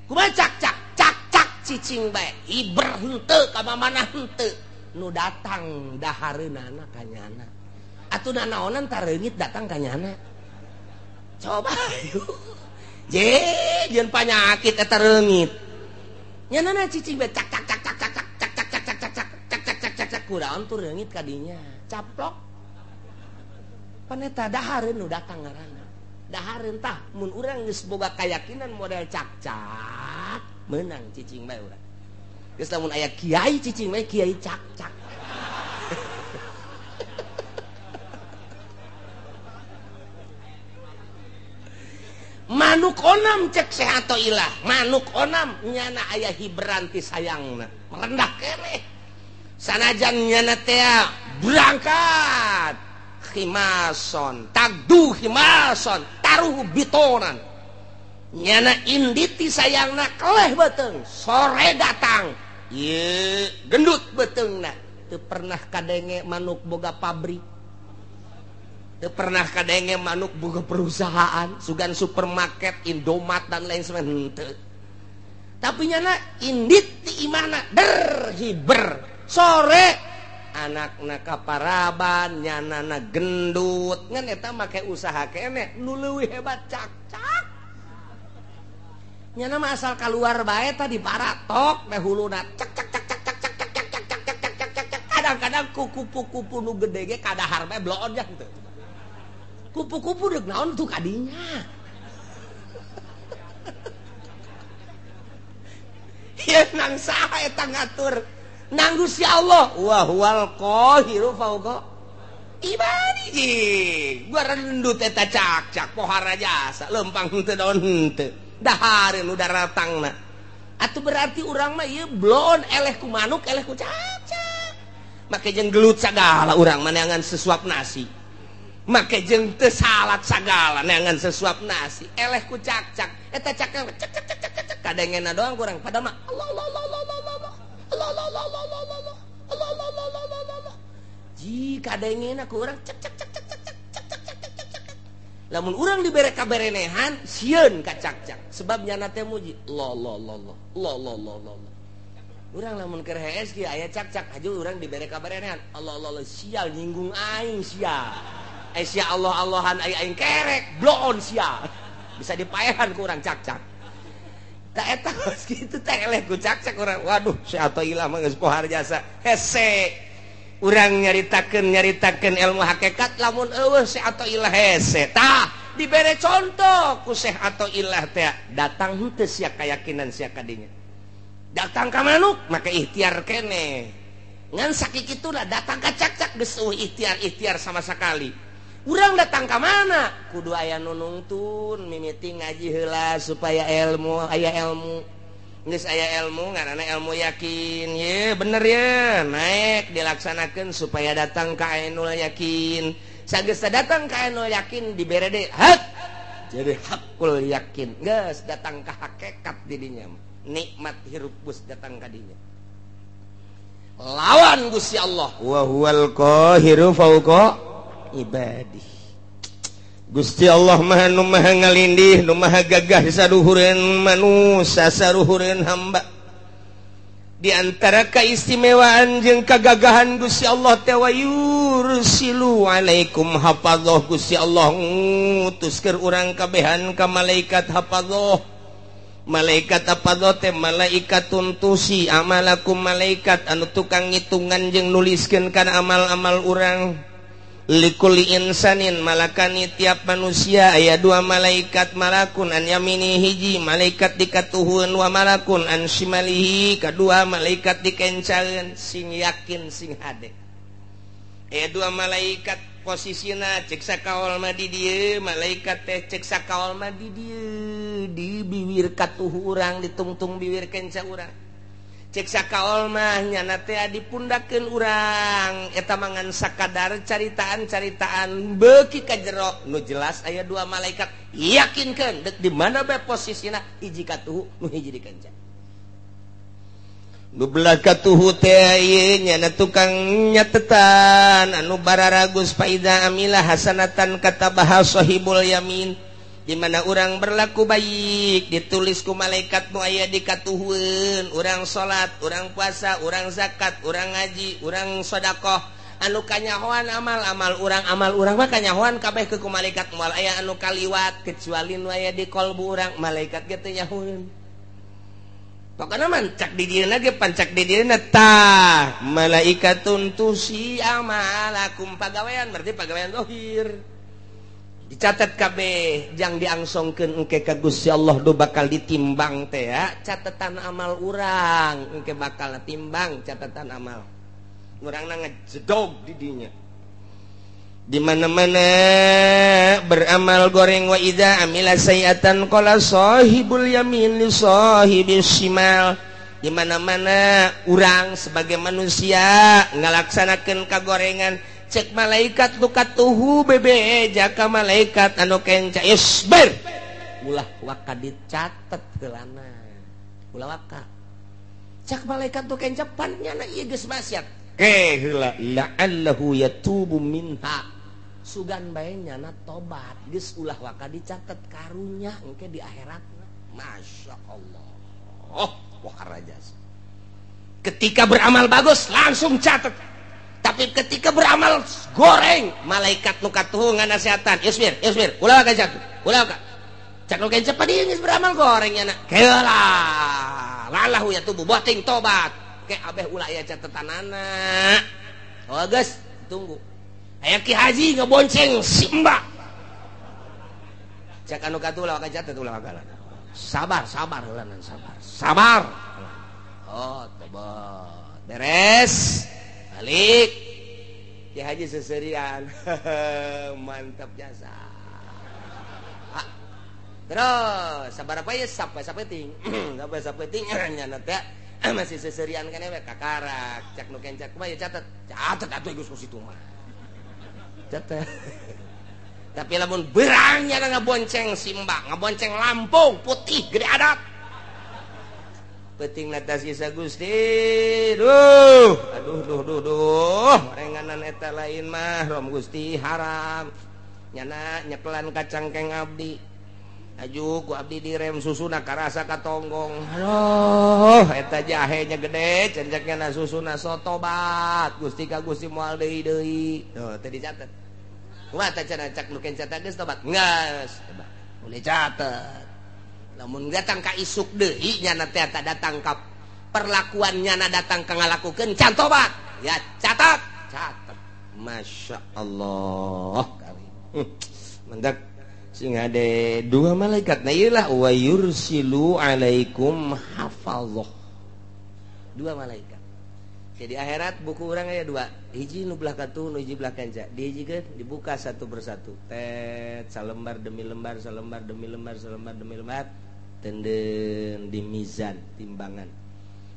Kumaha cak-cak? Cak-cak cicing bae. Hiber henteu ka mamana henteu. Nu datang dahareunana ka nyana. Atuh nanaonan tareungit datang ka nyana. Coba je jeung panyakit eta reungit. Nyanana cicing bae cak cak cak cak cak cak cak cak cak cak cak cak cak cak cak cak kuraon tuh reungit ka dinya. Caplok. Pan eta dahareun nu datang ngaranna. Dahareun tah mun urang geus boga kayakinan model cak-cak meunang cicing bae urang. Geus lamun aya kiai cicing bae kiai cak-cak. Manuk onam cek Syathoillah, manuk onam nyana aya hiberan ti sayangna, merendah keneh. Sanajan nyana teh berangkat khimason, tagdu khimason, taruh bitonan. Nyana inditi sayangna keleh beuteung, sore datang. Ieu gendut beuteungna, teu pernah kadenge manuk boga pabrik. Pernah kadenge manuk boga perusahaan, sugan supermarket, Indomat dan lain sebagainya. Tapi nyana indit di imana der hiber sore anakna kaparaban nyanana gendut ngan eta make usaha keneh nu leuwih hebat cak-cak. Nyana mah asal keluar bae tadi paratok teh huluna cak cak cak cak cak cak cak cak cak cak cak cak cak. Kadang-kadang kupu-kupu nu gede ge kadahar bae bloon jang teu. Kupu-kupu deuk naon tuh kadinya. Ieu nang saha eta ngatur? Nang Gusti Allah. Wa huwal qahiru fauqa ibadihi. Gua rendut eta cak-cak pohara jasa lempang henteu daun henteu. Dahareun nu daratangna. Atuh berarti urang mah ieu bloon eleh ku manuk eleh ku cak-cak. Make jeung gelut sagala urang mah neangan sesuap nasi. Make jeung teu salat sagala neangan sesuap nasi eleh ku cak-cak eta cak cak cak cak cak cak kadengena doang kurang padahal mah Allah Allah Allah Allah Allah Allah Allah Allah Allah Allah Allah Allah Allah Allah ji kadengena ku urang cak cak cak cak cak cak cak cak cak cak. Lamun urang dibere kaberenehan sieun ka cak-cak sebab nyana teh muji Allah Allah Allah Allah Allah Allah Allah. Urang lamun keur hees kieu aya cak-cak aju urang dibere kaberenehan Allah Allah Allah sial nyinggung aing sial. Sia Allah Allahan aing kerek bloon sia bisa dipaehan ku urang cak-cak. Tak eta geus kitu teh eleh ku cak-cak urang. Waduh Syathoillah mah geus pohar jasa hese. Urang nyaritakeun ilmu hakikat lamun eueuh Syathoillah hese. Tah dibere contoh ku Syathoillah teh datang henteu sia kayakinan sia kadinya. Datang ka manuk make ikhtiar keneh. Ngan sakikituna datang ka cak-cak geus eueuh ikhtiar-ikhtiar sama sekali. Urang datang ka mana? Kudu aya nu nungtun mimiti ngaji heula supaya ilmu aya ilmu. Geus aya ilmu ngaranna ilmu yakin. Ye bener ye, naik dilaksanakeun supaya datang ka ainul yakin. Sageus datang ka ainul yakin dibere deui hak. Jadi hakul yakin. Geus datang ka hakikat di dinya. Nikmat hirup geus datang ka dinya. Lawan Gusti Allah. Wa huwal qahiru fauqa ibadih. Gusti Allah maha nu maha ngalindih, nu maha gagah saruhureun manusia, saruhureun hamba. Di antara keistimewaan jeung kagagahan Gusti Allah teh wa yursilu alaikum hafadzah. Gusti Allah ngutus keur urang kabehan ka malaikat hafadzah. Malaikat hafadzah teh malaikat tuntusi amalakum, malaikat anu tukang ngitungan jeung nuliskeun kana amal-amal urang. Likuli insanin malakani tiap manusia aya dua malaikat, malakun an yamini hiji malaikat dikatuhun wa malakun an shimalihi kadua malaikat dikencaeun. Sing yakin sing hade aya dua malaikat posisina cek sakaol mah di dieu, malaikat teh cek sakaol mah di dieu di bibir katuhu urang, ditungtung bibir kenca urang. Cek sakaol mah nyana teh dipundakeun urang eta mangan sakadar caritaan-caritaan beuki ka jero nu jelas aya dua malaikat yakinkeun deuk di mana bae posisina hiji katuhu nu hiji dikenca. Nu belah katuhu teh ieu nyana tukang nyatetan anu bararagus faida amila hasanatan katabaha sahibul yamin. Di mana urang berlaku baik ditulis ku malaikat nu aya di katuhueun, urang salat, urang puasa, urang zakat, urang ngaji, urang sedekah, anu kanyahoan amal-amal urang, amal urang mah kanyahoan kabeh ke ku malaikat, moal aya anu kaliwat kecuali nu aya di kolbu urang, malaikat ge teu nyahoeun. Pokokna mah cak di dieuna ge pancak di dieuna tah malaikatun tusi amalakum pagawean, berarti pagawean zahir dicatat kabeh jang diangsongkeun engke ka Gusti Allah do bakal ditimbang teh ya catatan amal urang, engke bakal timbang catatan amal urangna ngejedog di dinya. Di mana-mana beramal goreng wa idza amila sayiatan qala sahibul yamin li sahibis shimal. Di mana-mana urang sebagai manusia ngalaksanakeun kagorengan cek malaikat nu katuhu bebe jaka malaikat anu kenca isbir ulah waka dicatet heulana ulah waka cek malaikat nu kenca pan nyana ieu geus maksiat ke heula la'allahu yatubu minha sugan bae nyana tobat geus ulah waka dicatet karunya engke di akhiratna. Masya Allah, oh wah raja. Ketika beramal bagus langsung catet, tapi ketika beramal goreng malaikat nu katuhu nganasehatan isbir isbir ulah waka catet ulah waka cak nu kenca padi geus beramal goreng nyana heula lalahu yatubu boting tobat ke abeh ulah aya catetanana. Oh geus tunggu aya Ki Haji ngebonceng si Mbak cak anu katuh ulah waka catet ulah waka sabar sabar heula sabar sabar. Oh tobat beres balik Ki Haji seserian mantap jasa. Terus sabar apa ya sampai sapeting sampai sapeting nyana teh masih seserian kan we kakarak cak nu kencak mah ya catet catet atuh geus ku situ mah catet. Tapi lamun berangnya ngabonceng simba ngabonceng Lampung putih gede adat penting natas kisah Gusti duh aduh duh duh duh renganan eta lain mah rom Gusti haram nyana nyekelan kacang keng abdi aju ku abdi direm susuna karasa katonggong aduh eta jahenya gede cenceknya na susuna sotobat Gusti ka Gusti moal deui deui tuh teu dicatet kumaha teh cenah cak nu kenca teh geus tobat geus boleh catet. Lamun datang ka isuk deui nyana teh datang ka perlakuan nyana datang ka ngalakukeun can tobat ya catat catet. Masya Allah mendak sing ade dua malaikat nah ieu lah wa yursilu alaikum hafazah dua malaikat. Jadi akhirat buku urang aya dua, hiji nu belah katuh nu hiji belah kanca, dihijikeun dibuka satu persatu tet salembar demi lembar salembar demi lembar salembar demi lembar tenden di mizan timbangan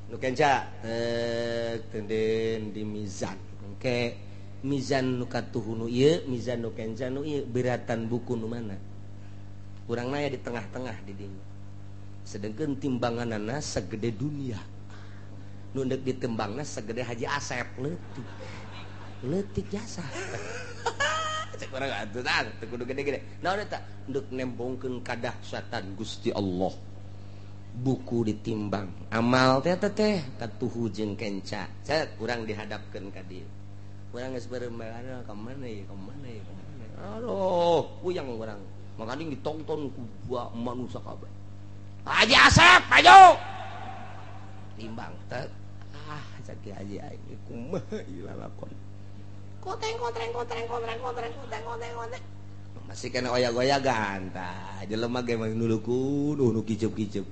nu kenca tet tenden di mizan engke mizan nu katuh nu ieu mizan nu kenca nu ieu beratan buku nu mana urang aya di tengah-tengah di dinya sedengkeun timbanganana segede dunia nu deuk ditembangna segede Haji Asep leutik leutik jasa cek urang atuh tah teu kudu gede-gede naon eta deuk nembongkeun kadahsyatan Gusti Allah buku ditimbang amal teh teh katuhu jeung kenca cek urang dihadapkeun ka dieu urang geus beureum ka mana ieu ka mana ieu ka mana aduh puyang urang makaning ditonton ku manusia kabeh Haji Asep maju timbang tet ah cek Haji aing kumaha ieu lalakon kotreng kotreng kotreng kotreng kotreng kotreng kotreng kotreng masih kena oyak-oyagan tah jelema ge mah nuluku nu kicup-kicup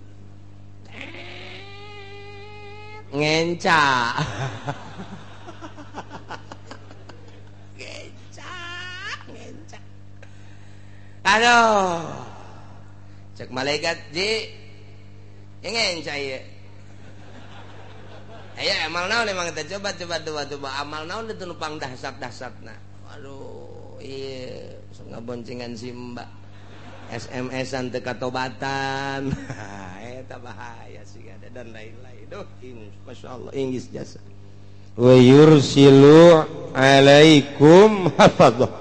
ngenca ngenca ngenca aduh cek malaikat ji ngenca ieu aya amal naon emang teh coba coba coba coba amal naon itu nupang dahsat-dahsatna aduh ieu sok ngaboncengan si mbak SMS-an teu katobatan Eta bahaya sih ada dan lain-lain. Duh, Masya Allah, Inggris jasa. Wa yursilu alaikum hafadzah.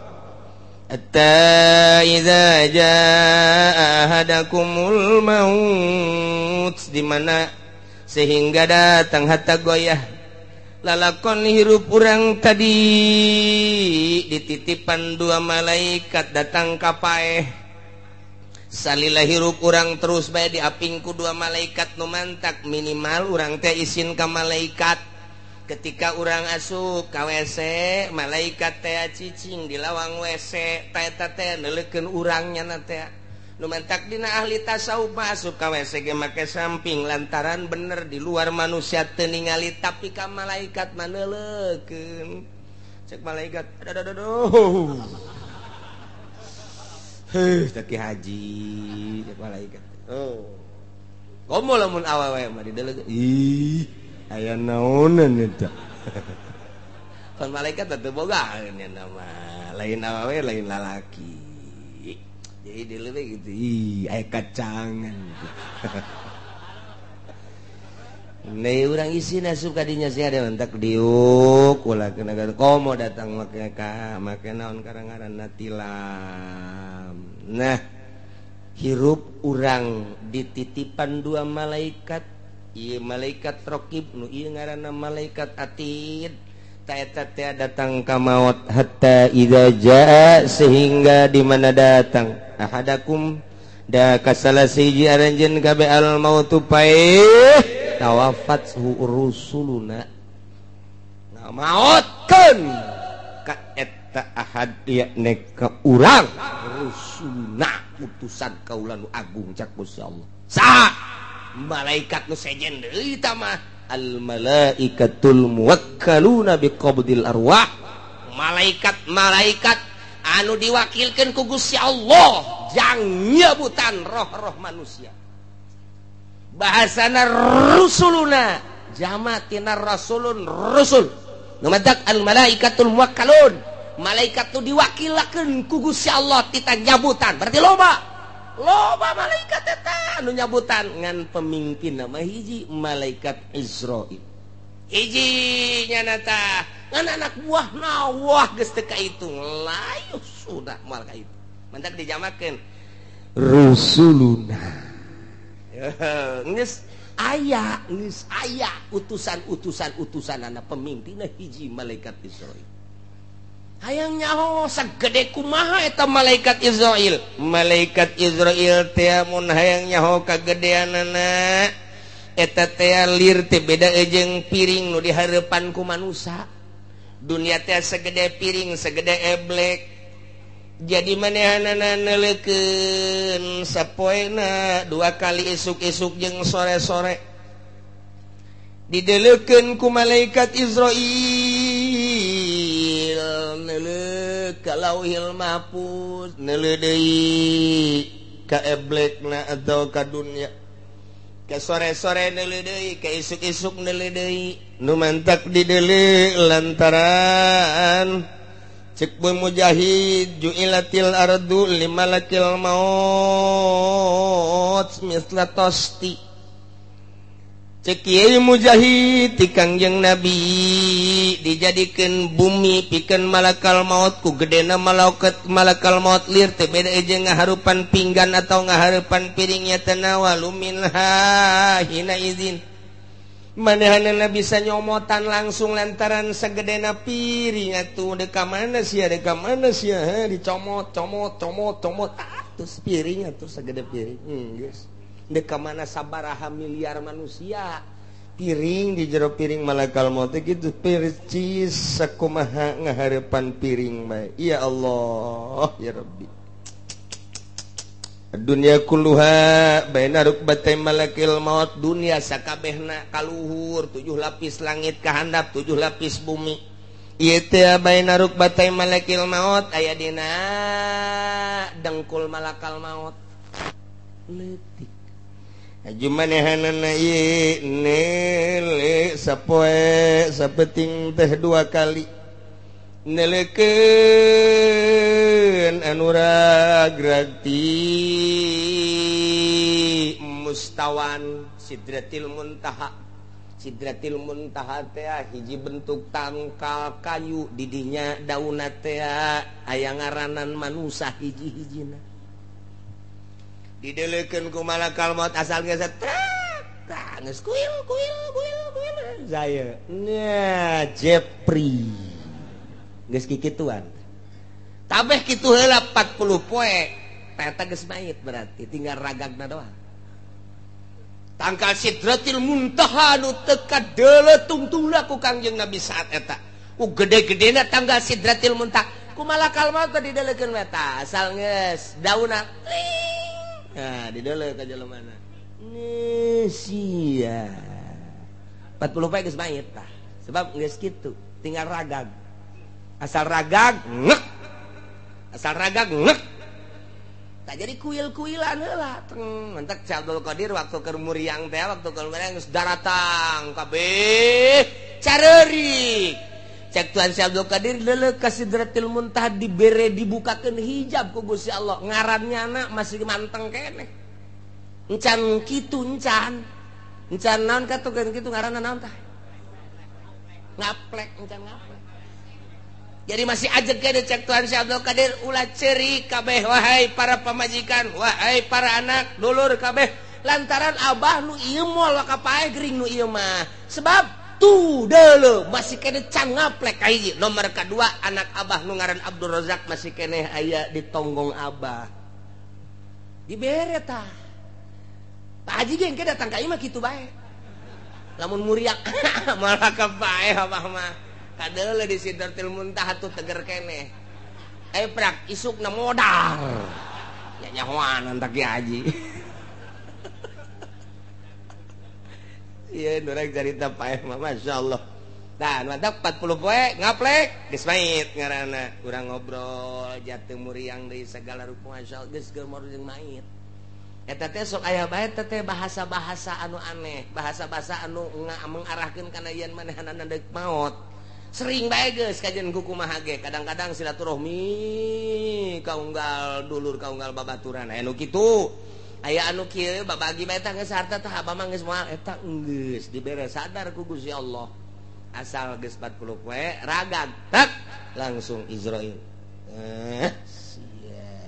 Hatta idza jaa ahadakumul maut, di mana sehingga datang hatta goyah lalakon hirup urang tadi dititipan dua malaikat datang ka paeh. Salila hirup urang terus bae diaping ku dua malaikat nu mantak minimal urang teh isin ka malaikat. Ketika urang asup ka WC, malaikat teh cicing di lawang WC, ta eta teh neuleukeun urang nya teh. Nu mantak dina ahli tasawuf mah asup ka WC ge make samping lantaran bener di luar manusia teu ningali tapi ka malaikat mah neuleukeun. Cek malaikat, aduh aduh. Heuh, teh ki haji cek malaikat. Oh. Komo lamun awewe mah dideulekeun. Ih, aya naonan eta. Kan malaikat teh boga nama lain awewe lain lalaki. Jadi dileuweung gitu, ih aya kacangan. Nih urang isin asup ka dinya sia ada mentak diuk ulah kena komo datang make ka make naon karang-ngaranna tilam. Nah, hirup urang dititipan dua malaikat. Ieu malaikat raqib nu ieu ngaranna malaikat atid. Ta eta teh datang ka maut hatta idza jaa sehingga di mana datang ahadakum da kasala siji aranjeun kabeh al mautu paeh tawafat rusuluna ngamaotkeun ka eta ahad yakne ka urang rusuluna utusan kaula nu agung cak Gusti Allah. Saha malaikat nu sejen deui ta mah al malaikatul muwakkaluna biqabdil arwah, malaikat-malaikat anu diwakilkeun ku Gusti Allah jang nyebutan roh-roh manusia. Bahasana rusuluna jama tina rasulun rusul. Nu matak al malaikatul muwakkalun, malaikat nu diwakilakeun ku Gusti Allah tita nyabutan. Berarti loba loba malaikat eta anu nyabutan ngan pemimpin nama hiji malaikat Israil. Hiji nyana tah ngan anak buah nawah geus teu kaitung layuh sudah moal kaitu. Mantak dijamakeun rusuluna. Geus aya utusan-utusan utusanana pemimpinna hiji malaikat Israil. Hayang nyaho sagede kumaha eta malaikat Israil. Malaikat Israil teh mun hayang nyaho kagedeanana eta teh lir teh beda jeung piring nu dihareupan ku manusa. Dunia teh segede piring, segede eblek. Jadi manehanana neuleukeun sapoena dua kali isuk-isuk jeung sore-sore. Dideleukeun ku malaikat Israil neuleuh ka Lauhil Mahfuz, neuleuh deui ka eblekna atau ka dunia. Ka sore-sore neuleuh deui, ka isuk-isuk neuleuh deui. Nu mantak dideuleuh lantaran cek Boy Mujahid ju'ilatil ardu limalakil maut misla tosti. Cek Kiai Mujahid ti Kangjeng Nabi dijadikeun bumi pikeun malakal maut ku gedena malaikat malakal maut lir teh beda jeung ngaharupan pinggan atau ngaharupan piringnya tanawalu minha hina izin. Manehanna bisa nyomotan langsung lantaran sagedena piring atuh deuk ka mana sia dicomot comot comot comot atuh piring atuh sagede piring. Geus dek ka mana sabaraha miliar manusia piring di jero piring malakal maut gitu percis sakumaha ngahareupan piring bae. Ya Allah ya Rabbi. Dunia kulluha baina rukbatay malakil maut, dunia sakabehna kaluhur 7 lapis langit kahandap 7 lapis bumi. Ieu teh baina rukbatay malakil maut aya dina dengkul malakal maut leutik. Jumanehanana ieu neule sapoe sapeting teh dua kali neleukeun anu ragrag ti mustawan Sidratil Muntaha. Sidratil Muntaha teh hiji bentuk tangkal kayu didinya daunna teh aya ngaranan manusa hiji-hijina. Dideleukeun ku malakal maut asal geus tah geus kuil kuil kuil kuil saya. Nya Jepri. Geus kikituan. Kabeh kitu heula 40 poe. Eta geus mayit berarti tinggal ragagna doang. Tangkal Sidratil Muntaha nu teu kadeuleu tungtungna ku Kangjeng Nabi saat eta. Ku gede-gedena tanggal Sidratil Muntaha. Ku malakal maut dideulekeun we tah asal geus daunna tling. Nah, dideuleu ka jelemana. Sia. 40 poe geus mayit tah. Sebab geus kitu, tinggal ragag. Asal ragag ngek. Asal ragag ngek. Tak jadi kuil-kuilan heula teng mentak Syekh Abdul Qadir waktu keur muriang teh waktu keur muriang geus daratang kabeh careurik cek Tuhan Syekh Abdul Qadir leuleuk ka Sidratil Muntaha dibere dibukakeun hijab ku Gusti Allah ngarannya anak masih manteng keneh encan kitu encan encan naon katukeun kitu ngaranna naon tah ngaplek encan ngaplek. Jadi masih ajeg kene cek Tuhan Syekh Abdul Qadir ulah ceurik kabeh wahai para pamajikan, wahai para anak, dulur kabeh lantaran abah nu ieu moal waka paeh gering nu ieu mah. Sebab tuh deuleu masih kene can ngaplek kahiji. Nomor kadua anak abah nu ngaran Abdul Razak masih keneh aya di tonggong abah. Dibere tah. Pak Haji ge engke datang ka imah kitu bae. Lamun muriak malah ka paeh abah mah. Kadeuleu di Sidratil Muntaha tuh teger keneh. Eh prak isukna modar. Ya nyahoan entak ki haji. Ieu nu rek carita paeh mah masyaallah. Tah mantap 40 poe ngaplek geus mait ngaranna. Urang ngobrol jatuh muriang deui segala rupa masyaallah geus geus jeung mait. Eta teh sok aya bae teh bahasa-bahasa anu aneh, bahasa-bahasa anu mengarahkeun kana yen manehanana deuk maot. Sering bae geus kajian kumaha ge kadang-kadang silaturahmi kaunggal dulur kaunggal babaturan aya nu kitu aya anu kieu babagi bae tah geus harta tah abah mah geus moal eta geus dibere sadar ku Gusti Allah asal geus 40 poe ragag tak langsung Israil sia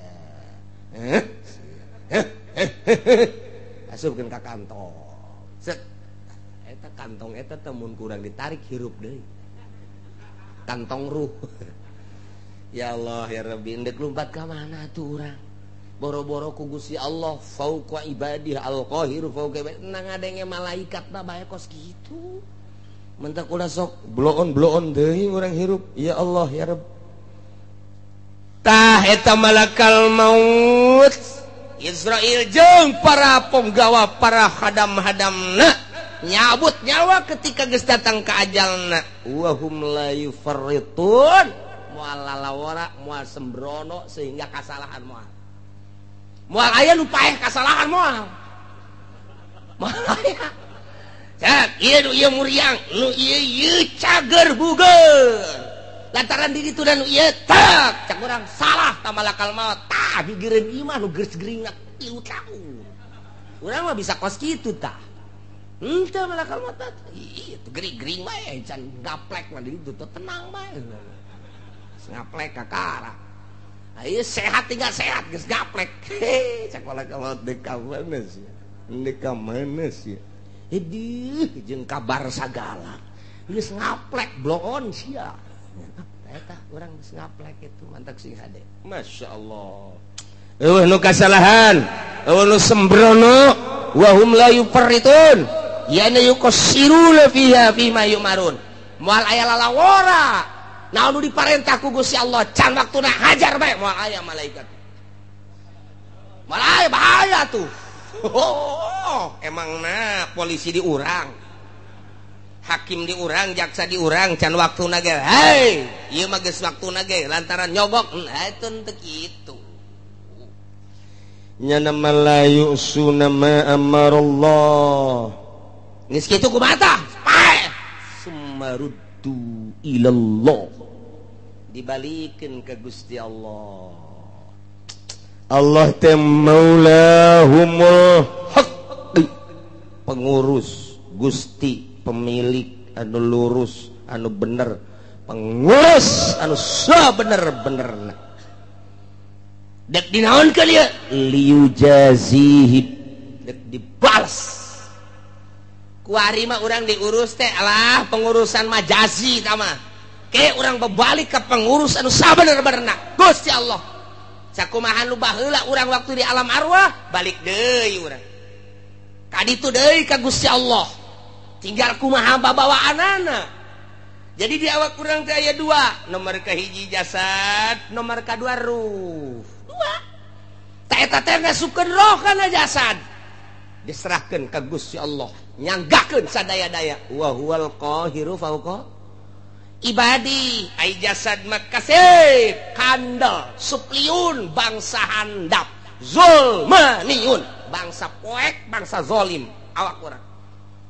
asupkeun ka kantong set eta kantong eta teh mun kurang ditarik hirup deui kantong ruh. Ya Allah ya Rabbi ndek lumpat ka mana tuh urang boro-boro ku Gusti Allah fauqa ibadih al-qahiru fauqa ibadih nang ngadenge malaikat mah bae kos kitu mentak ulah sok bloon-bloon deui urang hirup ya Allah ya Rabb tah eta malakal maut Israil jeung para penggawa para hadam-hadamna nyabut nyawa ketika geus datang ka ajalna wa hum la yufarritun moal lalawara moal sembrono sehingga kasalahan moal moal aya nu paeh kasalahan moal moal aya cak ieu nu ieu muriang nu ieu ieu cager buger lantaran di ditu dan nu ieu tak cak urang salah ta malakal maut tah gigireun ieu mah nu geus geuringna 3 tahun urang mah bisa kos kitu tah. Henteu malakal maut ieu gering-gering bae can gaplek mah di ditu tenang bae. Ngaplek kakara. Ieu sehat tinggal sehat geus gaplek. Cak malakal maut deuk ka mana sia? Deuk ka mana sia? Hidih jeung kabar sagala. Geus ngaplek bloon sia. Eta urang geus ngaplek itu mantak sing hade. Masyaallah. Eueuh nu kasalahan, eueuh nu sembrono, wa hum la yufarritun. Yana yuqassiruna fiha fima yumarun. Moal aya lalawora. Naon nu diparentah ku Gusti Allah can waktuna hajar bae moal aya malaikat. Moal aya bahaya tuh. Oh, emangna polisi diurang. Hakim diurang, jaksa diurang can waktuna ge. Hei, ieu mah geus waktuna ge lantaran nyogok. Nah, itu teu kitu. Nyana malayu usuna ma amarallah. Geus kitu kumaha tah? Paeh. Sumaruddu ilallah. Dibalikeun ka Gusti Allah. Allah teh maulahumul haq. pengurus Gusti pemilik anu lurus anu bener pengurus anu sabener-benerna dek dinaonkeun ieu liujazihi dek dibalas kuari mah urang diurus teh alah pengurusan majazi tah mah ke urang berbalik ke pengurus anu sabener-benerna Gusti Allah sakumaha nu baheula urang waktu di alam arwah balik deui urang kaditu deui ka Gusti Allah tinggal kumaha babawaanana. Jadi di awak kurang teh aya dua, nomor kahiji jasad, nomor kadua ruh. Dua. Ta eta teh ngasupkeun roh kana jasad. Diserahkeun ka Gusti Allah, nyanggakeun sadaya-daya. Wa huwal qahiru fauqa ibadi. Ai jasad mah kasep, kandel, supliun, bangsa handap, zulmaniun, bangsa poek, bangsa zolim awak urang.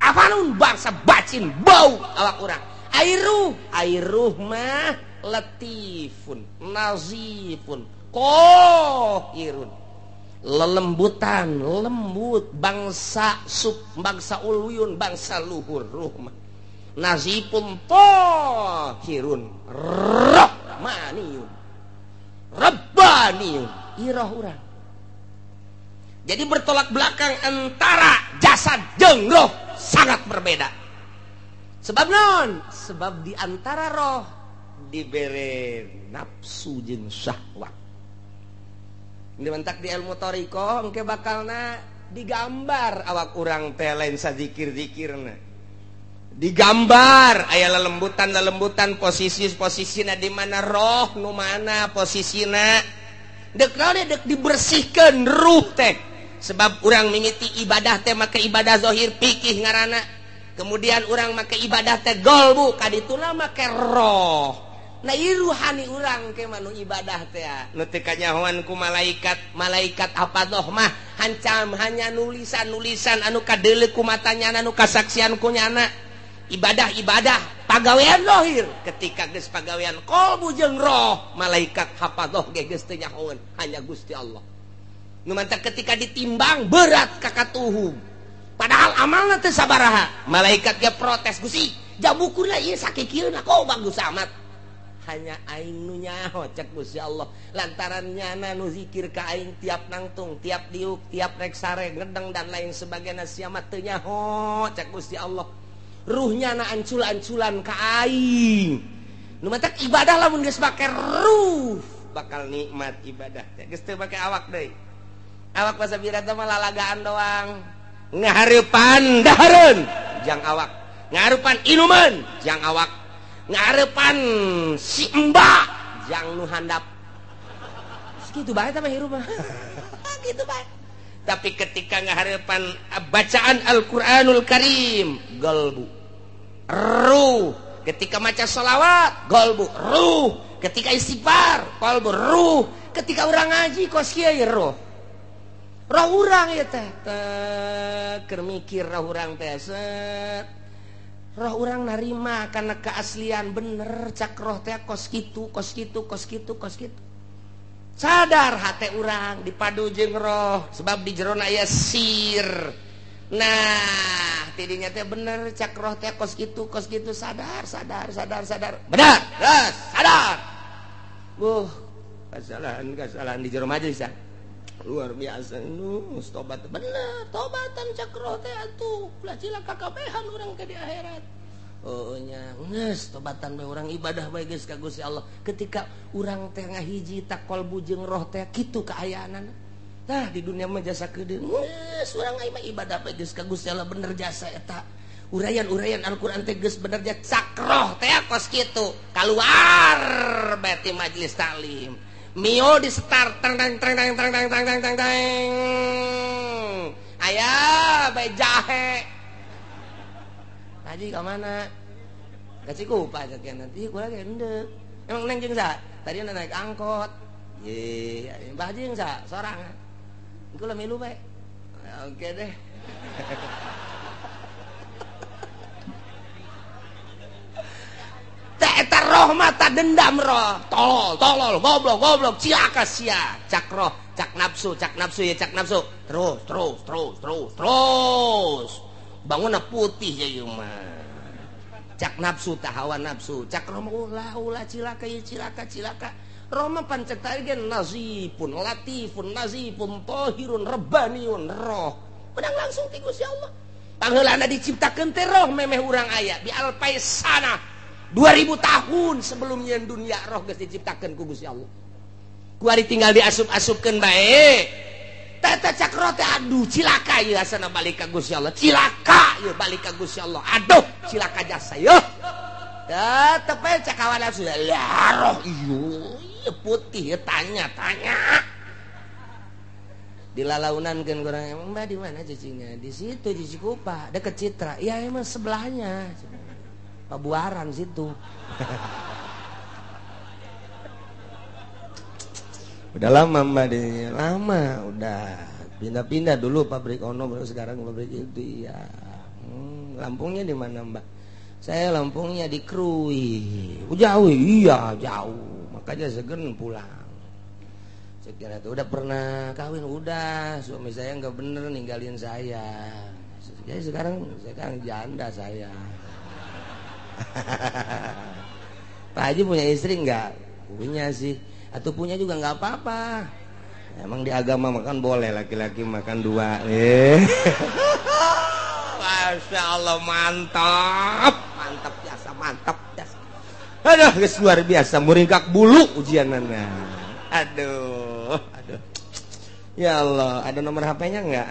Afanun bangsa bacin bau awak urang. Airuh mah latifun, nazifun, kohirun, lelembutan, lembut, bangsa sub, bangsa uluyun, bangsa luhur, ruh mah nazifun, tohirun, rahmaniyun, rabbaniyun, iroh urang. Jadi bertolak belakang antara jasad jeung roh sangat berbeda. Sebab non, sebab di antara roh dibere nafsu jeung syahwat. Dimentak di ilmu thariqah engke bakalna digambar awak urang teh lain sazikir-zikirna. Digambar aya lelembutan-lelembutan posisi-posisina di mana roh nu mana posisina. Dek naon dek dibersihkeun ruh teh. Sebab urang mimiti ibadah teh make ibadah zahir pikih ngaranna. Kemudian orang make ibadah teh golbu kadituna make roh. Nah ieu ruhani urang ke manu ibadah teh nu teu kanyahoan ku malaikat. Malaikat hafadzah mah hancam hanya nulisan-nulisan anu kadeuleu ku matanya anu kasaksian ku nyana. Ibadah-ibadah pagawean zahir ketika geus pagawean kolbu jeung roh malaikat hafadzah ge geus teu nyahoeun hanya Gusti Allah. Nu mantak ketika ditimbang berat ka katuhum. Padahal amalna teu sabaraha, malaikat ge protes, Gusti, jabukurna ieu sakikieuna kok bagus amat. Hanya aing nu nyaho cek Gusti Allah, lantaran nyana nu zikir ka aing tiap nangtung, tiap diuk, tiap rek sare, ngedeng dan lain sebagainya sia mah teu nyaho cek Gusti Allah. Ruhnya na ancul-anculan ka aing. Nu matak ibadah lamun geus make ruh, bakal nikmat ibadah teh. Geus teu make awak deui. Awak masa birata mah lalagaan doang. Ngaharepan dahareun jang awak, ngaharepan inuman jang awak, ngaharepan si emba jang nu handap. Kitu bae tah mah hirup mah. Kitu bae. Tapi ketika ngaharepan bacaan Al-Qur'anul Karim, galbu ruh. Ketika maca sholawat, galbu ruh. Ketika istighfar, qalbu ruh. Ketika urang ngaji kos kieu ruh. Roh urang ya teh keur mikir roh urang teh set. Roh urang narima karena keaslian bener cak roh teh kos kitu kos kitu kos kitu kos kitu. Sadar hate urang dipadu jeung roh sebab di jerona aya sir. Nah, tidinya teh bener cak roh teh kos kitu sadar sadar sadar sadar. Benar, terus sadar. Kesalahan di jero majelis ya. Luar biasa nu tobat bener tobatan cak roh teh atuh ulah cilaka kabehan urang ke di akhirat. Oh nya geus tobatan bae urang ibadah bae geus ka Gusti Allah. Ketika urang teh ngahiji tak kolbu jeung roh teh kitu kaayaanana. Tah di dunia mah jasa keudeung geus urang mah ibadah bae geus ka Gusti Allah bener jasa eta. Uraian-uraian Al-Qur'an teh geus bener jasa cak roh teh kos kitu. Kaluar bae ti majelis taklim. Mio di start tang tang tang tang tang tang tang tang tang. Ayah bae jahe. Haji ka mana? Ka Cikupa cek nanti kula ge endeu. Emang neng jeung sa? Tadi naik angkot. Ye, Mbah jeung sa sorangan. Kula milu bae. Oke deh. Eta roh mata dendam roh, tolol, tolol, goblok, goblok, cilaka sia, cak roh, cak nafsu, ya cak nafsu, terus, terus, terus, terus, terus, Bangunna putih ya ieu mah. Cak nafsu tah hawa nafsu, cak roh ulah ulah cilaka ieu cilaka cilaka. Roh mah pan cek tadi ge nazifun latifun nazifun tahirun rabbaniun roh. Menang langsung ti Gusti Allah. Pangheulana diciptakeun teh roh memeh urang aya bi alfaisana 2000 tahun sebelumnya dunia roh geus diciptakeun ku Gusti Allah. Kuari tinggal diasup-asupkeun bae. Tata cak roh teh aduh cilaka ieu asana balik ka Gusti Allah. Cilaka ieu balik ka Gusti Allah. Aduh cilaka jasa ieu. Tetep bae cak hawa nafsu. Ya roh ieu putih ieu tanya-tanya. Dilalaunankeun kurang emang Mbak di mana cicingnya? Di situ di Cikupa, deket Citra. Ya emang sebelahnya. Pabuaran situ. Udah lama Mbak di lama udah pindah-pindah dulu pabrik ono baru sekarang pabrik itu iya. Lampungnya di mana Mbak? Saya Lampungnya di Krui. Oh, jauh iya jauh. Makanya segen pulang. Saya kira tuh udah pernah kawin udah suami saya nggak bener ninggalin saya. Jadi sekarang janda saya. Pak Haji punya istri nggak? Punya sih. Atau punya juga nggak apa-apa. Emang di agama makan boleh laki-laki makan dua. Masya Allah mantap, mantap biasa, mantap biasa. Aduh, luar biasa, muringkak bulu ujianana. Aduh, aduh. Ya Allah, ada nomor HP-nya nggak?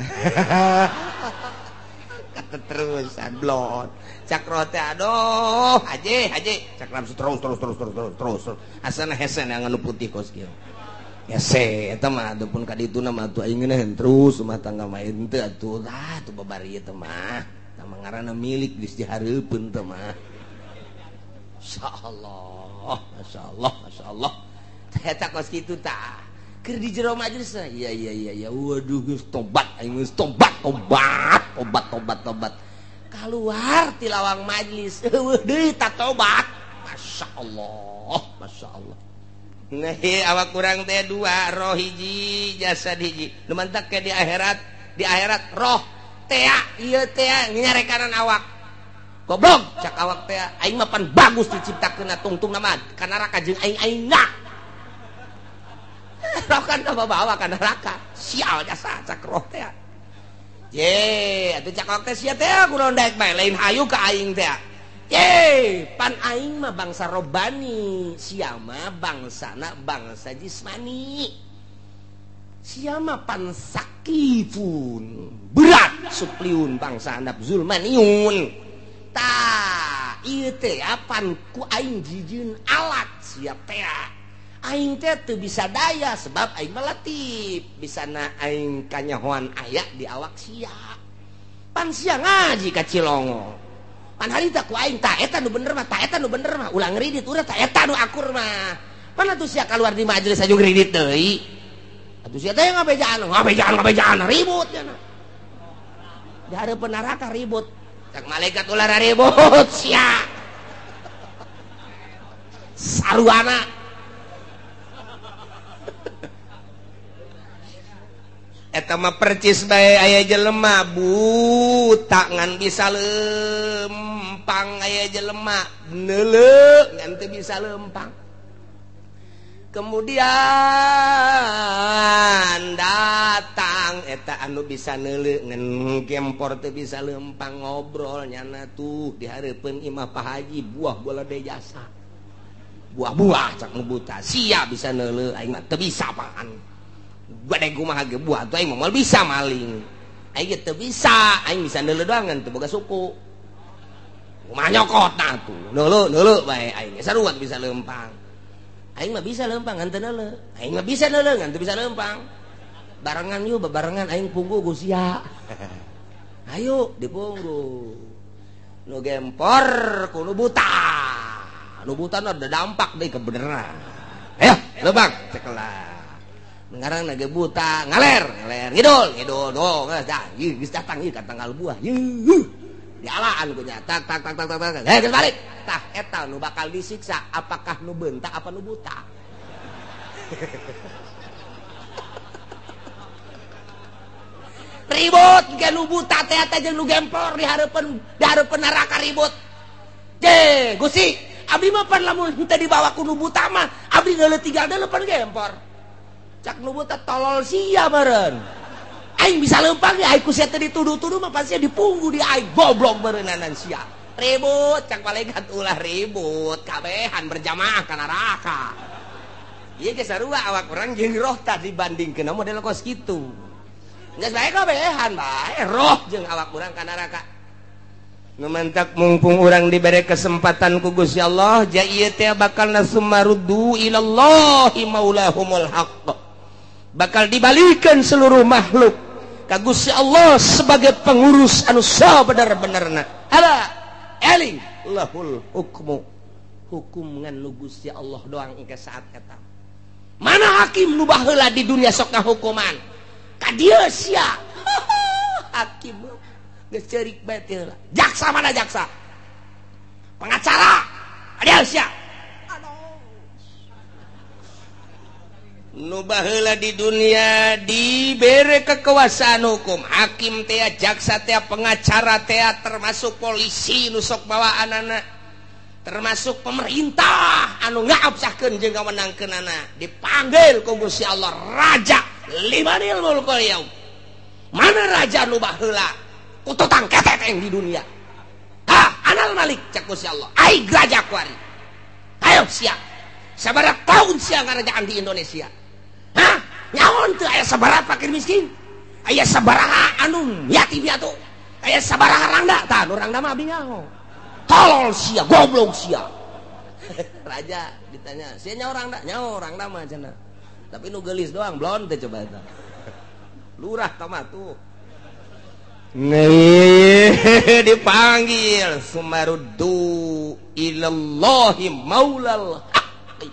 Kata terus, blon. Cak rote aduh, haji, haji. Cak nafsu terus terus terus terus terus terus. Asana hesen yang anu putih kos kieu. Hese eta mah atuh pun ka dituna mah atuh aing ngeunaheun terus rumah tangga mah henteu atuh. Ah atuh babari ieu teh mah. Tah ngaranna milik geus dihareupeun teh mah. Masyaallah, masyaallah, masyaallah. Eta kos kitu tah. Keur di jero majelis iya iya iya iya waduh geus tobat aing geus tobat tobat tobat tobat tobat. Keluar ti lawang majelis eueuh deui tak tobat. Masya Allah, Masya Allah. Nah, awak kurang teh dua, roh hiji, jasad hiji. Nu mantak ke di akhirat roh tea, ieu tea nyarekanan awak. Goblok cak awak tea, aing mah pan bagus diciptakeun tungtungna mah ka neraka jeung aing aingna. Roh kan bawa ka neraka. Sial jasa cak roh tea. Ye, atuh cak awak teh sia teh kunaon daek bae lain hayu ka aing teh. Ye, pan aing mah bangsa robani, sia mah bangsana bangsa jismani. Sia mah pan sakifun, berat supliun bangsa andap zulmaniun. Tah, ieu teh pan ku aing jijieun alat sia teh. Aing teh teu bisa daya sebab aing mah latif, bisana aing kanyahoan aya di awak sia. Pan sia ngaji ka Cilongo. Pan harita ku aing ta eta nu bener mah, ta eta nu bener mah, ulah ngridit urang ta eta nu akur mah. Pan atuh sia kaluar di majelis aju ngridit deui. Atuh sia teh ngabejaan, ngabejaan, ngabejaan ribut cenah. Di hareupeun neraka ribut. Cak malaikat ulah ribut sia. Saruana. Eta mah percis bae aya jelema buta ngan bisa lempang, aya jelema neuleu ngan teu bisa lempang. Kemudian datang eta anu bisa neuleu ngan gempor teu bisa lempang ngobrol nyana tuh di hareupeun imah Pak Haji buah bola de jasa. Buah-buah cak nu buta sia bisa neuleu aing mah teu bisa apaan. Gede kumaha ge buah tuh aing mah moal bisa maling. Aing ge teu bisa, aing bisa neuleu doang teu boga suku. Kumaha nyokot tah tuh. Neuleu neuleu bae aing sarua bisa lempang. Aing mah bisa lempang ngan teu neuleu. Aing mah bisa neuleu ngan teu bisa lempang. Barengan yuk babarengan aing punggu ku sia. Ayo dipunggu. Nu gempor ku nu buta. Nu buta nu ada dampak deui kebeneran. Ayo lempang cekelah. Ngarang naga buta ngaler ngaler ngidul ngidul do geus dah ieu geus datang ieu ka tanggal buah ieu dialaan ku nya tak tak tak tak tak heh geus balik tah eta nu bakal disiksa apakah nu beunta apa nu buta. Ribut ge nu buta teh teh jeung nu gempor di hareupeun neraka ribut. Je, Gusti, abdi mah pan lamun teu dibawa ku nu buta mah, abdi deuleu tinggal deuleu pan gempor. Cak nu buta tolol sia meureun. Aing bisa leumpang ge aing ku sia teh dituduh-tuduh mah pasti dipunggu di aing goblok meureunnanan sia. Ribut cak malaikat ulah ribut, kabehan berjamaah ka neraka. Ieu ge sarua awak urang jeung roh tah dibandingkeun model kos kitu. Geus bae kabehan bae roh jeung awak urang ka neraka. Nu mantak mumpung urang dibere kesempatan ku Gusti Allah, ja ieu teh bakal nasumaruddu ilallahi maulahumul haqq. Bakal dibalikeun seluruh makhluk ka Gusti Allah sebagai pengurus anu sabener-benerna. Ala eling lahul hukmu. Hukum ngan nu Gusti Allah doang engke saat eta. Mana hakim nu baheula di dunia sok ngahukuman? Ka dieu sia. Hakim geus ceurik bae teh heula. Jaksa mana jaksa? Pengacara. Ka dieu sia. Aduh. Nu baheula di dunia dibere kekuasaan hukum. Hakim teh, jaksa teh, pengacara teh, termasuk polisi nu sok bawaanana, termasuk pemerintah anu ngaabsahkeun jeung ngamenangkeunana, dipanggil ku Gusti Allah raja limanil mulkul yaum. Mana raja nu baheula kututang keteteng di dunia? Ha, anal malik cak Gusti Allah. Aing raja kuari. Ayo sia. Sabaraha tahun sia ngarajaan di Indonesia? Hah? Nyaon teu aya sabaraha fakir miskin? Aya sabaraha anu yatim piatu? Aya sabaraha rangda? Tah, nu rangda mah abdi nyaho. Tolol sia, goblok sia. Raja ditanya, sia nyaho rangda? Nyaho rangda mah cenah. Tapi nu geulis doang, blon teh coba eta. Lurah tah tuh. Nih dipanggil sumaruddu ilallahi maulal haqqi.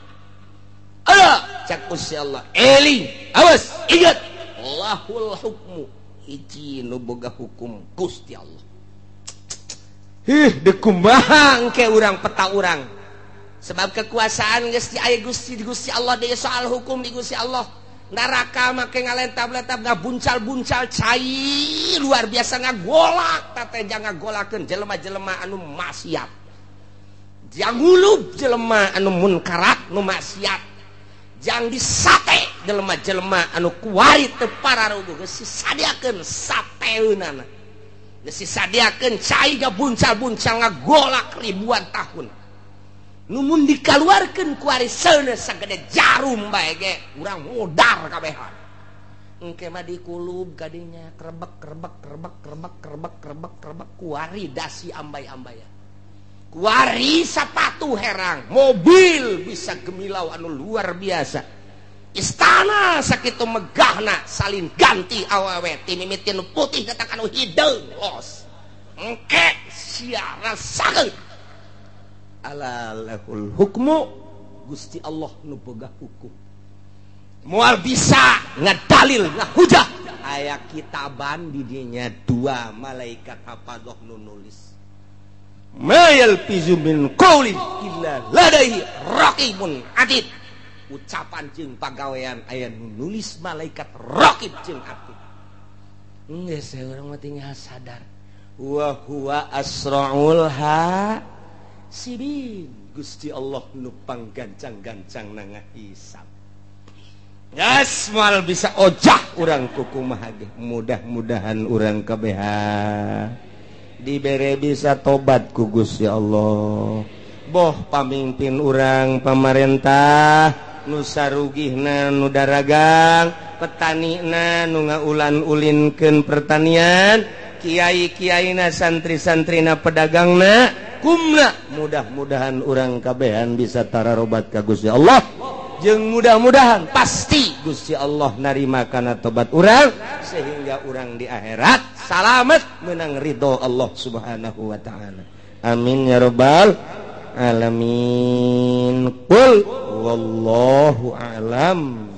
Ala cak Gusti Allah, eling, awas, ingat lahul hukmu, hiji nu boga hukum Gusti Allah. Hih, dekumaha engke urang peta urang. Sebab kekuasaan geus aya Gusti di Gusti Allah deui soal hukum di Gusti Allah. Neraka make ngalentab-lentab ngabuncal-buncal cai luar biasa ngagolak teh ngagolakeun jelema-jelema anu maksiat. Jang ngulub jelema anu munkarat nu maksiat. Jang disate jelema-jelema anu kuari teu pararuguh geus disadiakeun sateunana. Geus disadiakeun cai ngabuncal-buncal ngagolak ribuan tahun. Numun dikaluarkeun kuari seuneu sagede jarum bae ge urang modar kabehan. Engke mah dikulub kadinya krebek krebek krebek krebek krebek krebek krebek kuari dasi ambay-ambayan. Kuari sapatu herang, mobil bisa gemilau anu luar biasa. Istana sakitu megahna salin ganti awewe ti mimitin putih datang anu hideung los. Engke sia rasakeun. Ala lahul hukmu, Gusti Allah nu boga hukum. Moal bisa ngedalil ngahujah. Aya kitaban di dinya dua malaikat hafadzah nu nulis. Ma yalfizu min qaulin illa ladaihi raqibun atid. Ucapan jeung pagawean aya nu nulis malaikat raqib jeung atid. Geus urang mah tinggal sadar. Wa huwa asraul ha sibin. Gusti Allah nu panggancang-gancang na ngahisab. Geus moal bisa ojah urang kukumaha ge. Mudah-mudahan urang kabehan dibere bisa tobat ku Gusti Allah. Boh pamimpin urang pamarentah nu sarugihna nu daragang, petanina nu ngaulan-ulinkeun pertanian, kiai-kiaina santri-santrina pedagangna kumna, mudah-mudahan urang kabehan bisa tararobat ka Gusti Allah. Jeung mudah-mudahan pasti Gusti Allah narima kana tobat urang sehingga urang di akhirat salamet menang ridho Allah Subhanahu wa taala. Amin ya rabbal alamin. Qul wallahu a'lam.